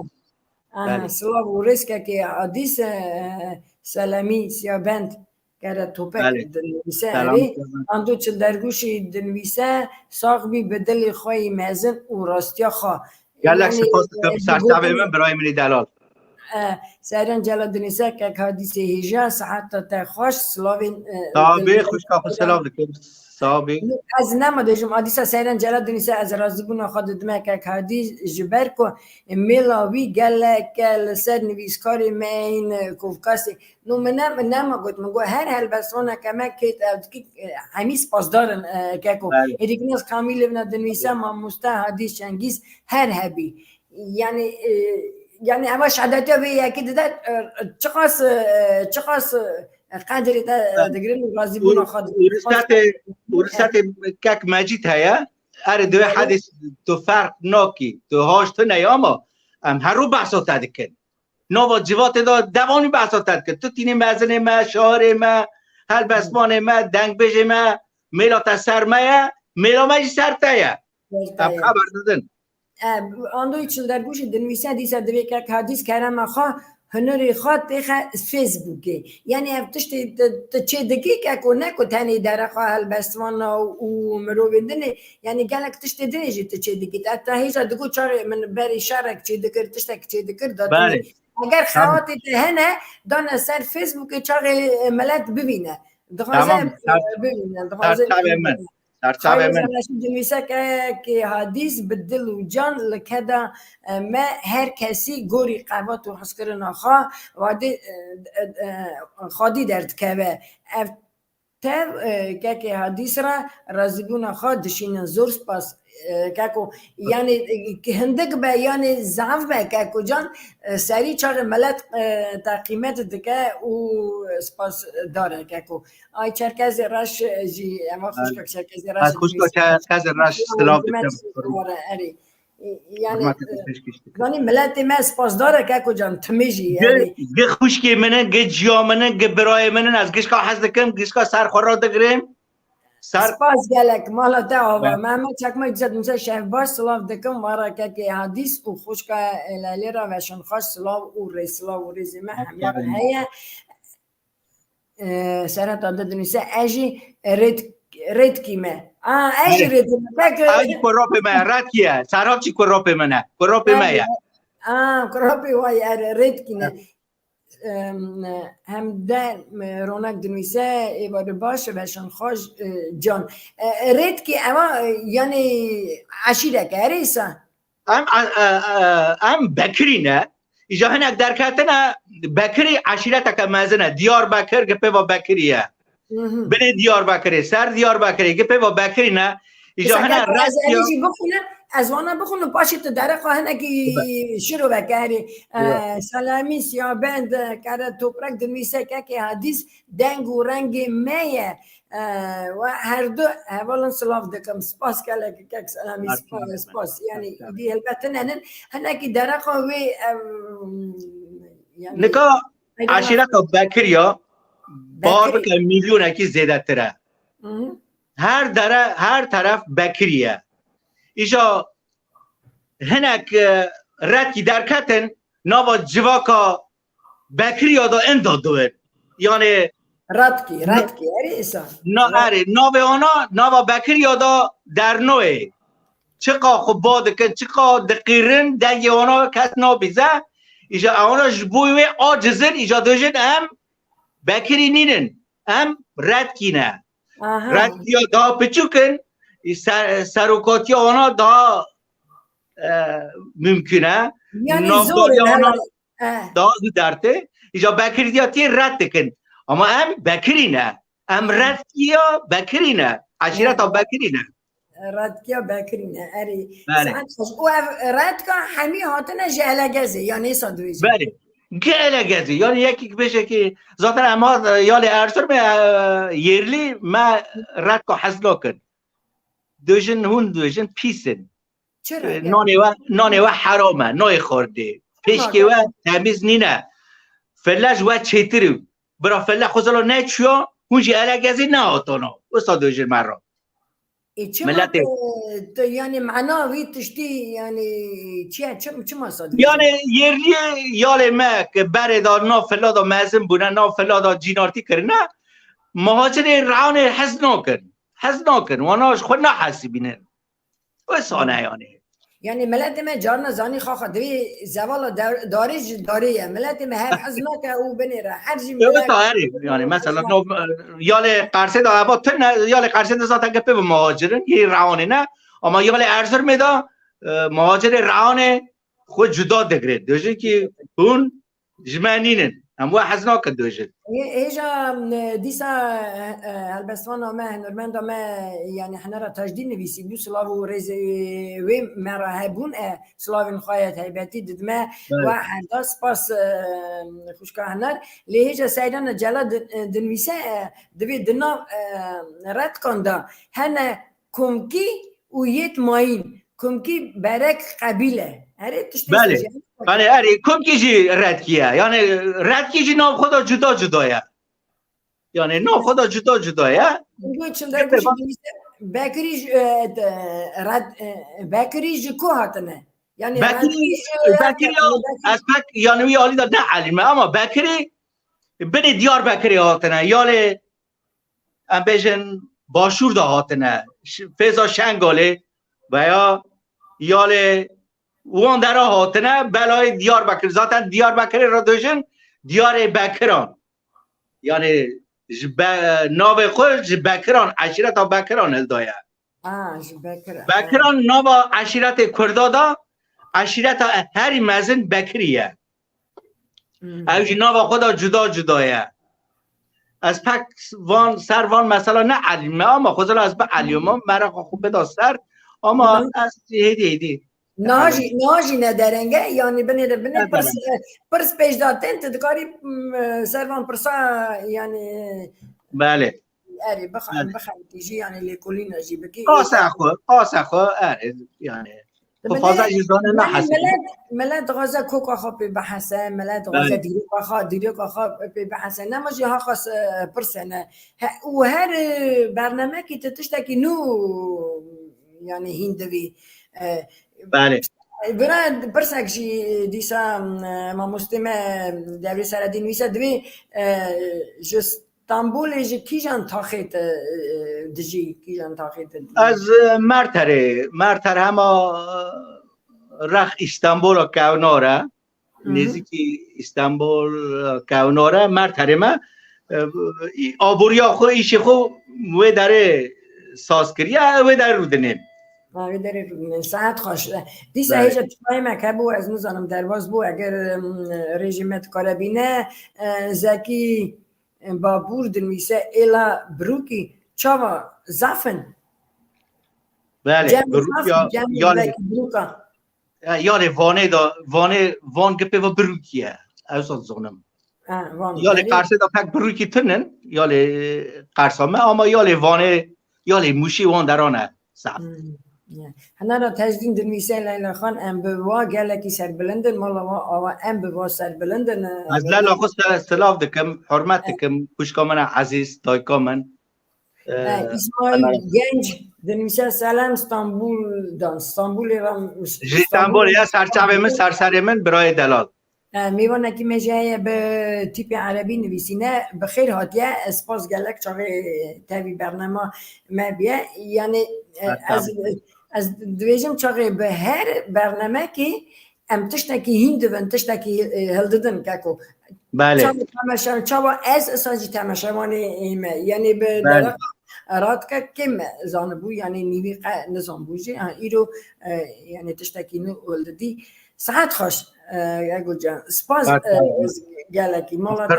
Aha, belê. Silav û rêz kekê Adîs, e, Selemî Siyabend kere topek dinivîse erê. Ando Çildergûşî dinivîse, sax bî bi dilê xwe yî mezin û rastiya xwe. Gelek spas dikim, e, serçavê min, birayê min î delal. E, Seyran Celal dinivîse, kek Hadîsê hêja, siheta te xweş, silavên, e, sax bê, xwişka xwe silav dikim. Sax bî. Ez nema dêjim, a dîsa Seyran Celal dinivîse, ez razîbûna xwe didime kek Hadî, ji ber ku mêla wî gelek e li ser nivîskarê me yên Kovkasê. No min ne, min nema got, min got her helbestvaneke me kêt ev dikî, hemî spasdar in, e, Keko. Belê. Hêrîkinas Kamîlov na dinivîse, mamoste Hadî Çengîz her hebî. Yanî, e, yanî eva şehadetiya vê yekê dide, e, çiqas, e, çiqas, e, qedirê te, e, digirin û razîbûna xwe digirin. Û risetê, û risetê kek Mecîd heye. Erê, divê hedîs tu ferq nakî, tu haş tune ye ama em her rû behsa te dikin. Nava civatê de devanî behsa te dikin. Tu tînî mezinê me, şairê me, helbestvanê me, dengbêjê me, mêla te ser me ye, mêla me jî ser te ye. Em xeber didin. E, Andoyî Çildergûşî dinivîse, dîsa divê kek Hadîs kerema xwe, hunerê xwe têxe Facebookê. Yanî ev tiştê tu, tu çê dikî, keko, ne ku tenê dere xwe helbestvan û mirovên din ê, yanî gelek tiştê din ê jî tu çê dikî. Te, te hêja digot çaxê min berê şerek çê dikir, tiştek çê dikir, datî. Belê. Eger xewatê te hene, dane ser Facebookê çaxê, e, milet bibîne. Dixwaze, tamam, ser-, bibîne, dixwaze çavê min. Ser çavê min. Xayê Reşîd dinivîse ke, ke hadîs bi dil û can li keda, e, me her kesî gorî qevat û hizkirina xwe wadî, e, e, e, xwedî derdikeve. Ev tev, e, kekê hadîs re razîbûna xwe dişînin. Zor spas, e, keko. Yani, e, hindik be, yani zaf be keko can, e, serî çaxê milet, e, te qîmet dike û spasdar e keko. Ay Çerkezê Reş jî, eva xwişka Çerkezê Reş. Xwişka Çerkezê Reş, silav dikim. Erê. Yani, e, zanî miletê me spasdar e keko can, timî jî, yani. Gi xwişkê min in, gi ciya min in, gi birayê min in, ez gişka hez dikim, gişka ser xwe radigirim. Spas gelek, mala te ava. Mehmet Çakmak Cizet Muse Şevbaş, silav dikim, wara kekê hadîs û xwişka Leyla Reşanxweş, silav û rê, silav û rêzê me hemiya heye. E, Serhat Ade dinivîse, ez jî rêd-, rêdkî me. A, ez jî rêdkî me. Peki. Ez jî kuropê me, rêdkî ye. Serhat jî kuropê me ne. Kuropê me ye. A, kuropê way, erê, rêdkî ne. Em, hem de, e, Ronak dinivîse, êvarê baş, Reşanxweş, e, can. E, e, rêdkî eva, e, yani eşîreke, erê îsa? Em, e, e, e, em Bekirî ne. Îja hinek derketine Bekirî eşîreteke mezin e. Diyarbekir gi pêva Bekirî ye. Binê Diyarbekirê, ser Diyarbekirê, gi pêva Bekirî ne. Îja hene ez, ez jî bixwînim, ez wana bixwînim, paşê tu dereqa hinekî şiroveke herî, e, Selamî Siyabend, e, kere toprek dinivîse kekê hadîs deng û rengê me ye. E, we her du hevalin silav dikim. Spas gelek kek Selamî, spas, spas. Yani, îdî helbet hinenin. Hinekî dereqa wê, ev, yani, nika eşîreta Bekirî ya, bawer bike milyonekî zêdetir e. Her dere, her teref Bekirî ye. Îja hinek, e, rêdkî derketin, nava civaka Bekirî ya da inda dûr. Yani rêdkî, rêdkî, erê îsa. Na, erê, navê ana, nava Bekirî ya da dernoyê. Çiqa xwe ba dikin, çiqa diqîrin, dengê wana kes nabîze. Îja wana ji bo wê aciz in, îja dibêjin em Bekirî nînin, em rêdkî ne. Rêdkiya daha piçûk in, ser-, serokatiya wana daha, e, mumkin e. Yani zor e, wana, e, daha zû dertê. Îja Bekirî diya tê red dikin. Ama em Bekirî ne. Em rêdkiya Bekirî ne. Eşîreta Bekirî ne. Rêdkiya Bekirî ne, erê. Belê. Saet xweş. Û ev rêdka hemî hatine ji Elegezê, ya nêsa dibêjin. Belê. Gi Elegezê, yani yekî bêje ki zaten em hat, e, yalê Erzurumê, e, yerlî me rêdka hez nakin. Dibêjin, hûn dibêjin pîs in. Çira? E, nanê we, nanê we heram e, nayê xwardê. Pêşkê we temiz nîne. File ji we çêtir û bira file xwe zala neçûya, hûn jî Elegezê nehatana. Wisa dibêjin me re. E, çima miletê te, te, yani mana wî tiştî, yani çi ye, çim-, çima sa dibêjin? Yani yerliyê yalê me ki berê de nav fila de mezin bûne, nav fila de cînartî kirine, muhacirê Rehanê hez nakin. Hez nakin. Wana ji xwe nahesibînin. Wisa ne yani. Yani miletê me carna zanî xaxa divê zevala dar-, darê ji darê ye. Miletê me her hez nake û binêre. Her jî milet. Evet, herî. Yani mesela no, yalê Qersê de eva tune, yalê Qersê de zaten gepê bi muhacirin, yê Rehanê ne. Ama yalê Erzurumê de, e, muhacirê Rehanê xwe cuda digre. Dibêjin ki hûn ji me nînin. Em we hez nakin dibêjin. Hê-, hêja, e, dîsa, e, e, helbestvana me, hunermenda me, yani Hunera Tajdîn nivîsî bû, silav û rêzê wê me re hebûn, e, silavên xwe ya taybetî didime. Evet. We her da spas, e, xwişka Huner. Lê hêja Seyrana Celal di-, e, dinivîse, e, divê di nav, e, rêdkan de hene komkî û yêt mayîn, komkî berek qebîle. Erê tiştê. Belê. Sejê. Yani erê komkî jî rêdkî ye. Yani rêdkî jî nav xwe de cuda cuda ye. Yani nav xwe de cuda cuda ye. Çimde Bekirî ji, e, de, rêd-, e, Bekirî ji ku hatine? Yani Bekirî, rêdkî ji, Bekirî ya, Bekirî. Ez pek, yani wî alî de ne elîme ama Bekirî binê Diyarbekirê hatine. Yalê em bêjin başûr de hatine, ş-, Fêza Şengalê veya yalê wan dera hatine, belayê Diyarbekir. Zaten Diyarbekirê re dibêjin Diyarê Bekiran. Yani ji be, navê xwe ji Bekiran, eşîreta Bekiran hildaye. Ha, ji Bekir. Bekiran nava eşîretê Kurda da, eşîreta herî mezin Bekirî ye. Ew jî nava xwe da cuda cuda ye. Ez pek van ser van mesela ne elî me ama xwezela ez bi elî me mereqa xwe bida ser ama ez hêdî hêdî. Niha jî, niha jî ne dereng e, yanî binê de binê pirs, pirs pêş da tên, tu dikarî ser van pirsa yanî. Belê. Erê bixem, bixem jî yanî lêkolîna jî bikî. Qasa xwe, qasa xwe erê yanî. Xwe faza jî zane nehesî. Milet, milet dixwaze koka xwe pê bihese, milet dixwaze dîroka xwe, dîroka xwe pê bihese. Nema jî ha xas pirsene. Û her bernamekî tu tiştekî nû yanî hîn divî. Belê. Bira pirsek jî dîsa mamostê me Devrê Seredî nivîse divê ji Stenbolê ji kîjan taxê te dijî, kîjan taxê te dijî? Ez Merterê, Merter hema rex Îstanbula kewnore, nêzîkî Îstanbul kewnore, Merterê me aboriya xwe, îşê xwe wê derê saz kiriye, wê derê rûdinê. Wê derê rûdinê. Saet xweş. Dîsa hêja çiqayê me hebû, ez nizanim derbas bû, eger rêjê me dikare bîne, Zekî Babûr dinivîse êla birûkî çawa zaf in? Belê, birûk ya, yanê, birûka. Yanê Vanê da, Vanê, Van gipê ve birûkî ye. Ez zanim. Yanê Qersê da pek birûkî tune in, yanê Qersa me ama yanê Vanê, yanê Mûşî wan deran e. Sağ. Hena ra Tecdîn dinivîse Leyla Xan, em bi wa gelekî serbilind in, mala wa awa em bi wa serbilind in. Ez Leyla xwe silav dikim, hurmet dikim, xwişka min e ezîz, dayika min. Îsmail Genc dinivîse Selam Stenbol'dan, Stenbolê ra. Ji Stenbolê ya serçavê min, serserê min, birayê delal. Mêvanekî me jî heye bi tîpê erebî nivîsîne, bi xêr hatiye, ez spas gelek çaxê tevî bernama me biye. Yanî ez, ez dibêjim çaxê bi her bernemekî em tiştekî hîn dibin, tiştekî hildidin keko. Belê. Çawa temeşe, çawa ez esa jî temeşevanê me. Yanî bi dereqa radike kêm zanibû, yanî nîvî qe nizanbû jî. Ha, îro yanî tiştekî nû hildidî. Saet xweş. Ego can. Spas gelekî. Mala te.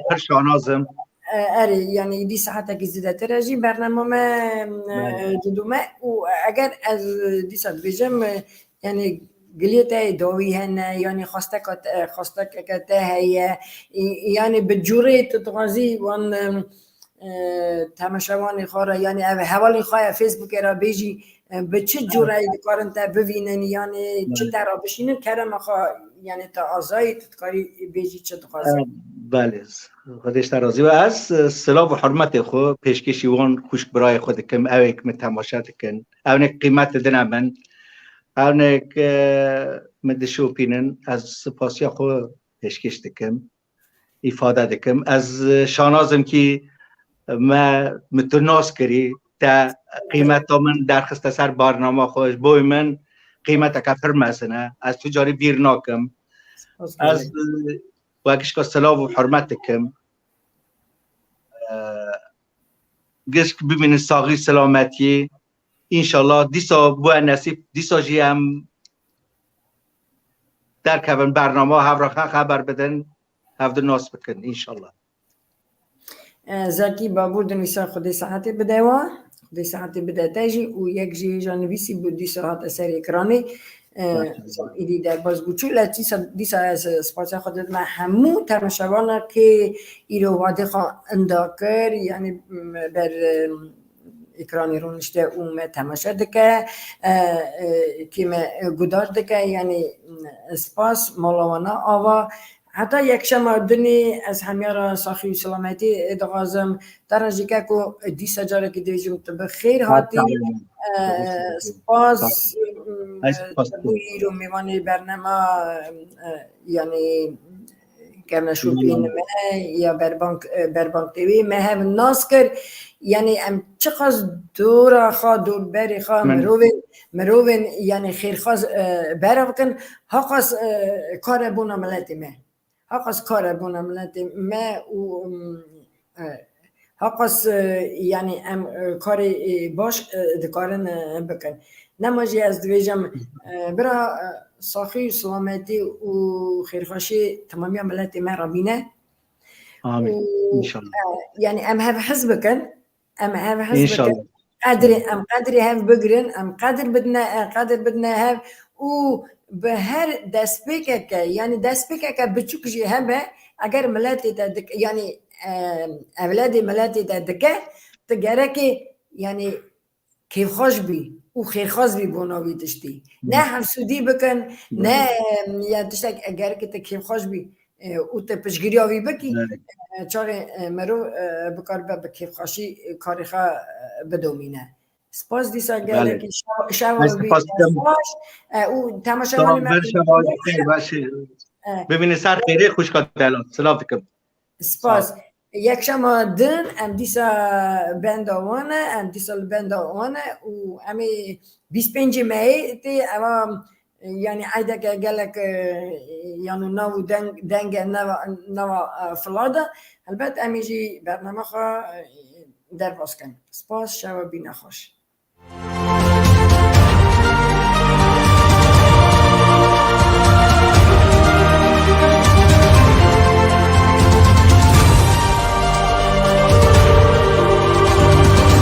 Pir şanaz im. Erê, yanî dî saetekî zêdetir e jî bernama me didome û eger ez dîsa dibêjim, yanî giliyê te yê dawî hene, yanî xwesteka te, xwestekeke te heye, yanî bi cûrê tu dixwazî wan temeşevanê xwe re, yanî ev hevalên xwe ya Facebookê re bêjî, bi çi cûreyî dikarin te bivînin, yanî çi te re bişînin, kerema xwe, yanî te azayî, tu dikarî bêjî çi dixwazî. Belê, Xwedê ji te razî be. Ez silav û hurmetê xwe pêşkêşî wan xwişk birayê xwe dikim, ewêk min temaşe dikin, ewnek qîmet didine min, ewnek min dişopînin, ez sipasiya xwe pêşkêş dikim. Îfade dikim. Ez şanaz im kî me, min tu nas kirî, te qîmeta min derxiste ser barnama xwe. Ji bo min qîmeteke pir mezin e. Ez tu carî bîr nakim. Ez wekişka silav û hurmet dikim. Gişk bimînin saxî selametiyê. Înşallah dîsa bûye nesîb, dîsa jî em derkevin bernama, hev re xeber bidin, hevdu nas bikin înşallah. Zekî Babûr dinivîse Xwedê saetê bide wa, Xwedê saetê bide te jî û yek jî hêja nivîsî bû dîsa hate ser ekranê. Îdî derbas bû çû, lê dîsa, dîsa ez spasiya xwe didime hemû temaşevana kê îro wadê xwe inda kir, yanî ber ekranê rûnişte û me temaşe dike, kê me guhdar dike, yanî spas, mala wana ava. Heta yekşema dinê ez hemiya re saxî û selametî dixwazim. Te re jî keko dîsa carekî dibêjim tu bi xêr hatî. Spas. Bûyî îro mêvanê bernema yanî kevneşopîn me ya Berbank, Berbank T V me hev nas kir. Yanî em çiqas dora xwe, dorberê xwe, mirovên, mirovên yanî xêrxwaz bera bikin, haqas kar e bona miletê me. Haqas kar e bona miletê me û E, Haqas, e, yani em, e, karê, e, baş, e, dikarin, e, bikin. Nema jî ez dibêjim, e, bira, e, saxî û selametî û xêrxweşî temamiya miletê me re bîne. Amîn. Û, İnşallah. e, yani em hev hez bikin, em hev hez bikin. İnşallah. Qedrê, em qedrê hev bigirin, em qedir bidine, e, qedir bidine hev û bi her destpêkeke, yani destpêkeke biçûk jî hebe, eger miletê te dik-, yani, e, ewledê miletê te dike, tu gerekê, yani kêfxweş bî û xêrxwaz bî bona wî tiştî. Ne hevsûdî bikin, ne, yani tiştek, e, gerekê te kêfxweş bî, e, û te piştgiriya wî bikî, Evet. e, çaxê, e, mirov, e, bikaribe bi kêfxweşî, e, karê xwe, e, bidomîne. Spas dîsa Belê. gelekî şev-, şeva Ez wî spas dikim. xweş, e, û temaşevanê Tamam, me ber xêr şeva xweş. xêr baş. E. Bimîne ser xêrê xwişka delal. Silav dikim. Spas. Sağ ol. Yekşema din em dîsa benda wan e, em dîsa li benda wan e û em ê bîst pêncê meyê tê eva, yani eydeke gelek, e, yani nav û deng, denge nava, nava, e, filada. Helbet em ê jî bername xwe, e, derbas kin. Spas, şeva bîne xweş.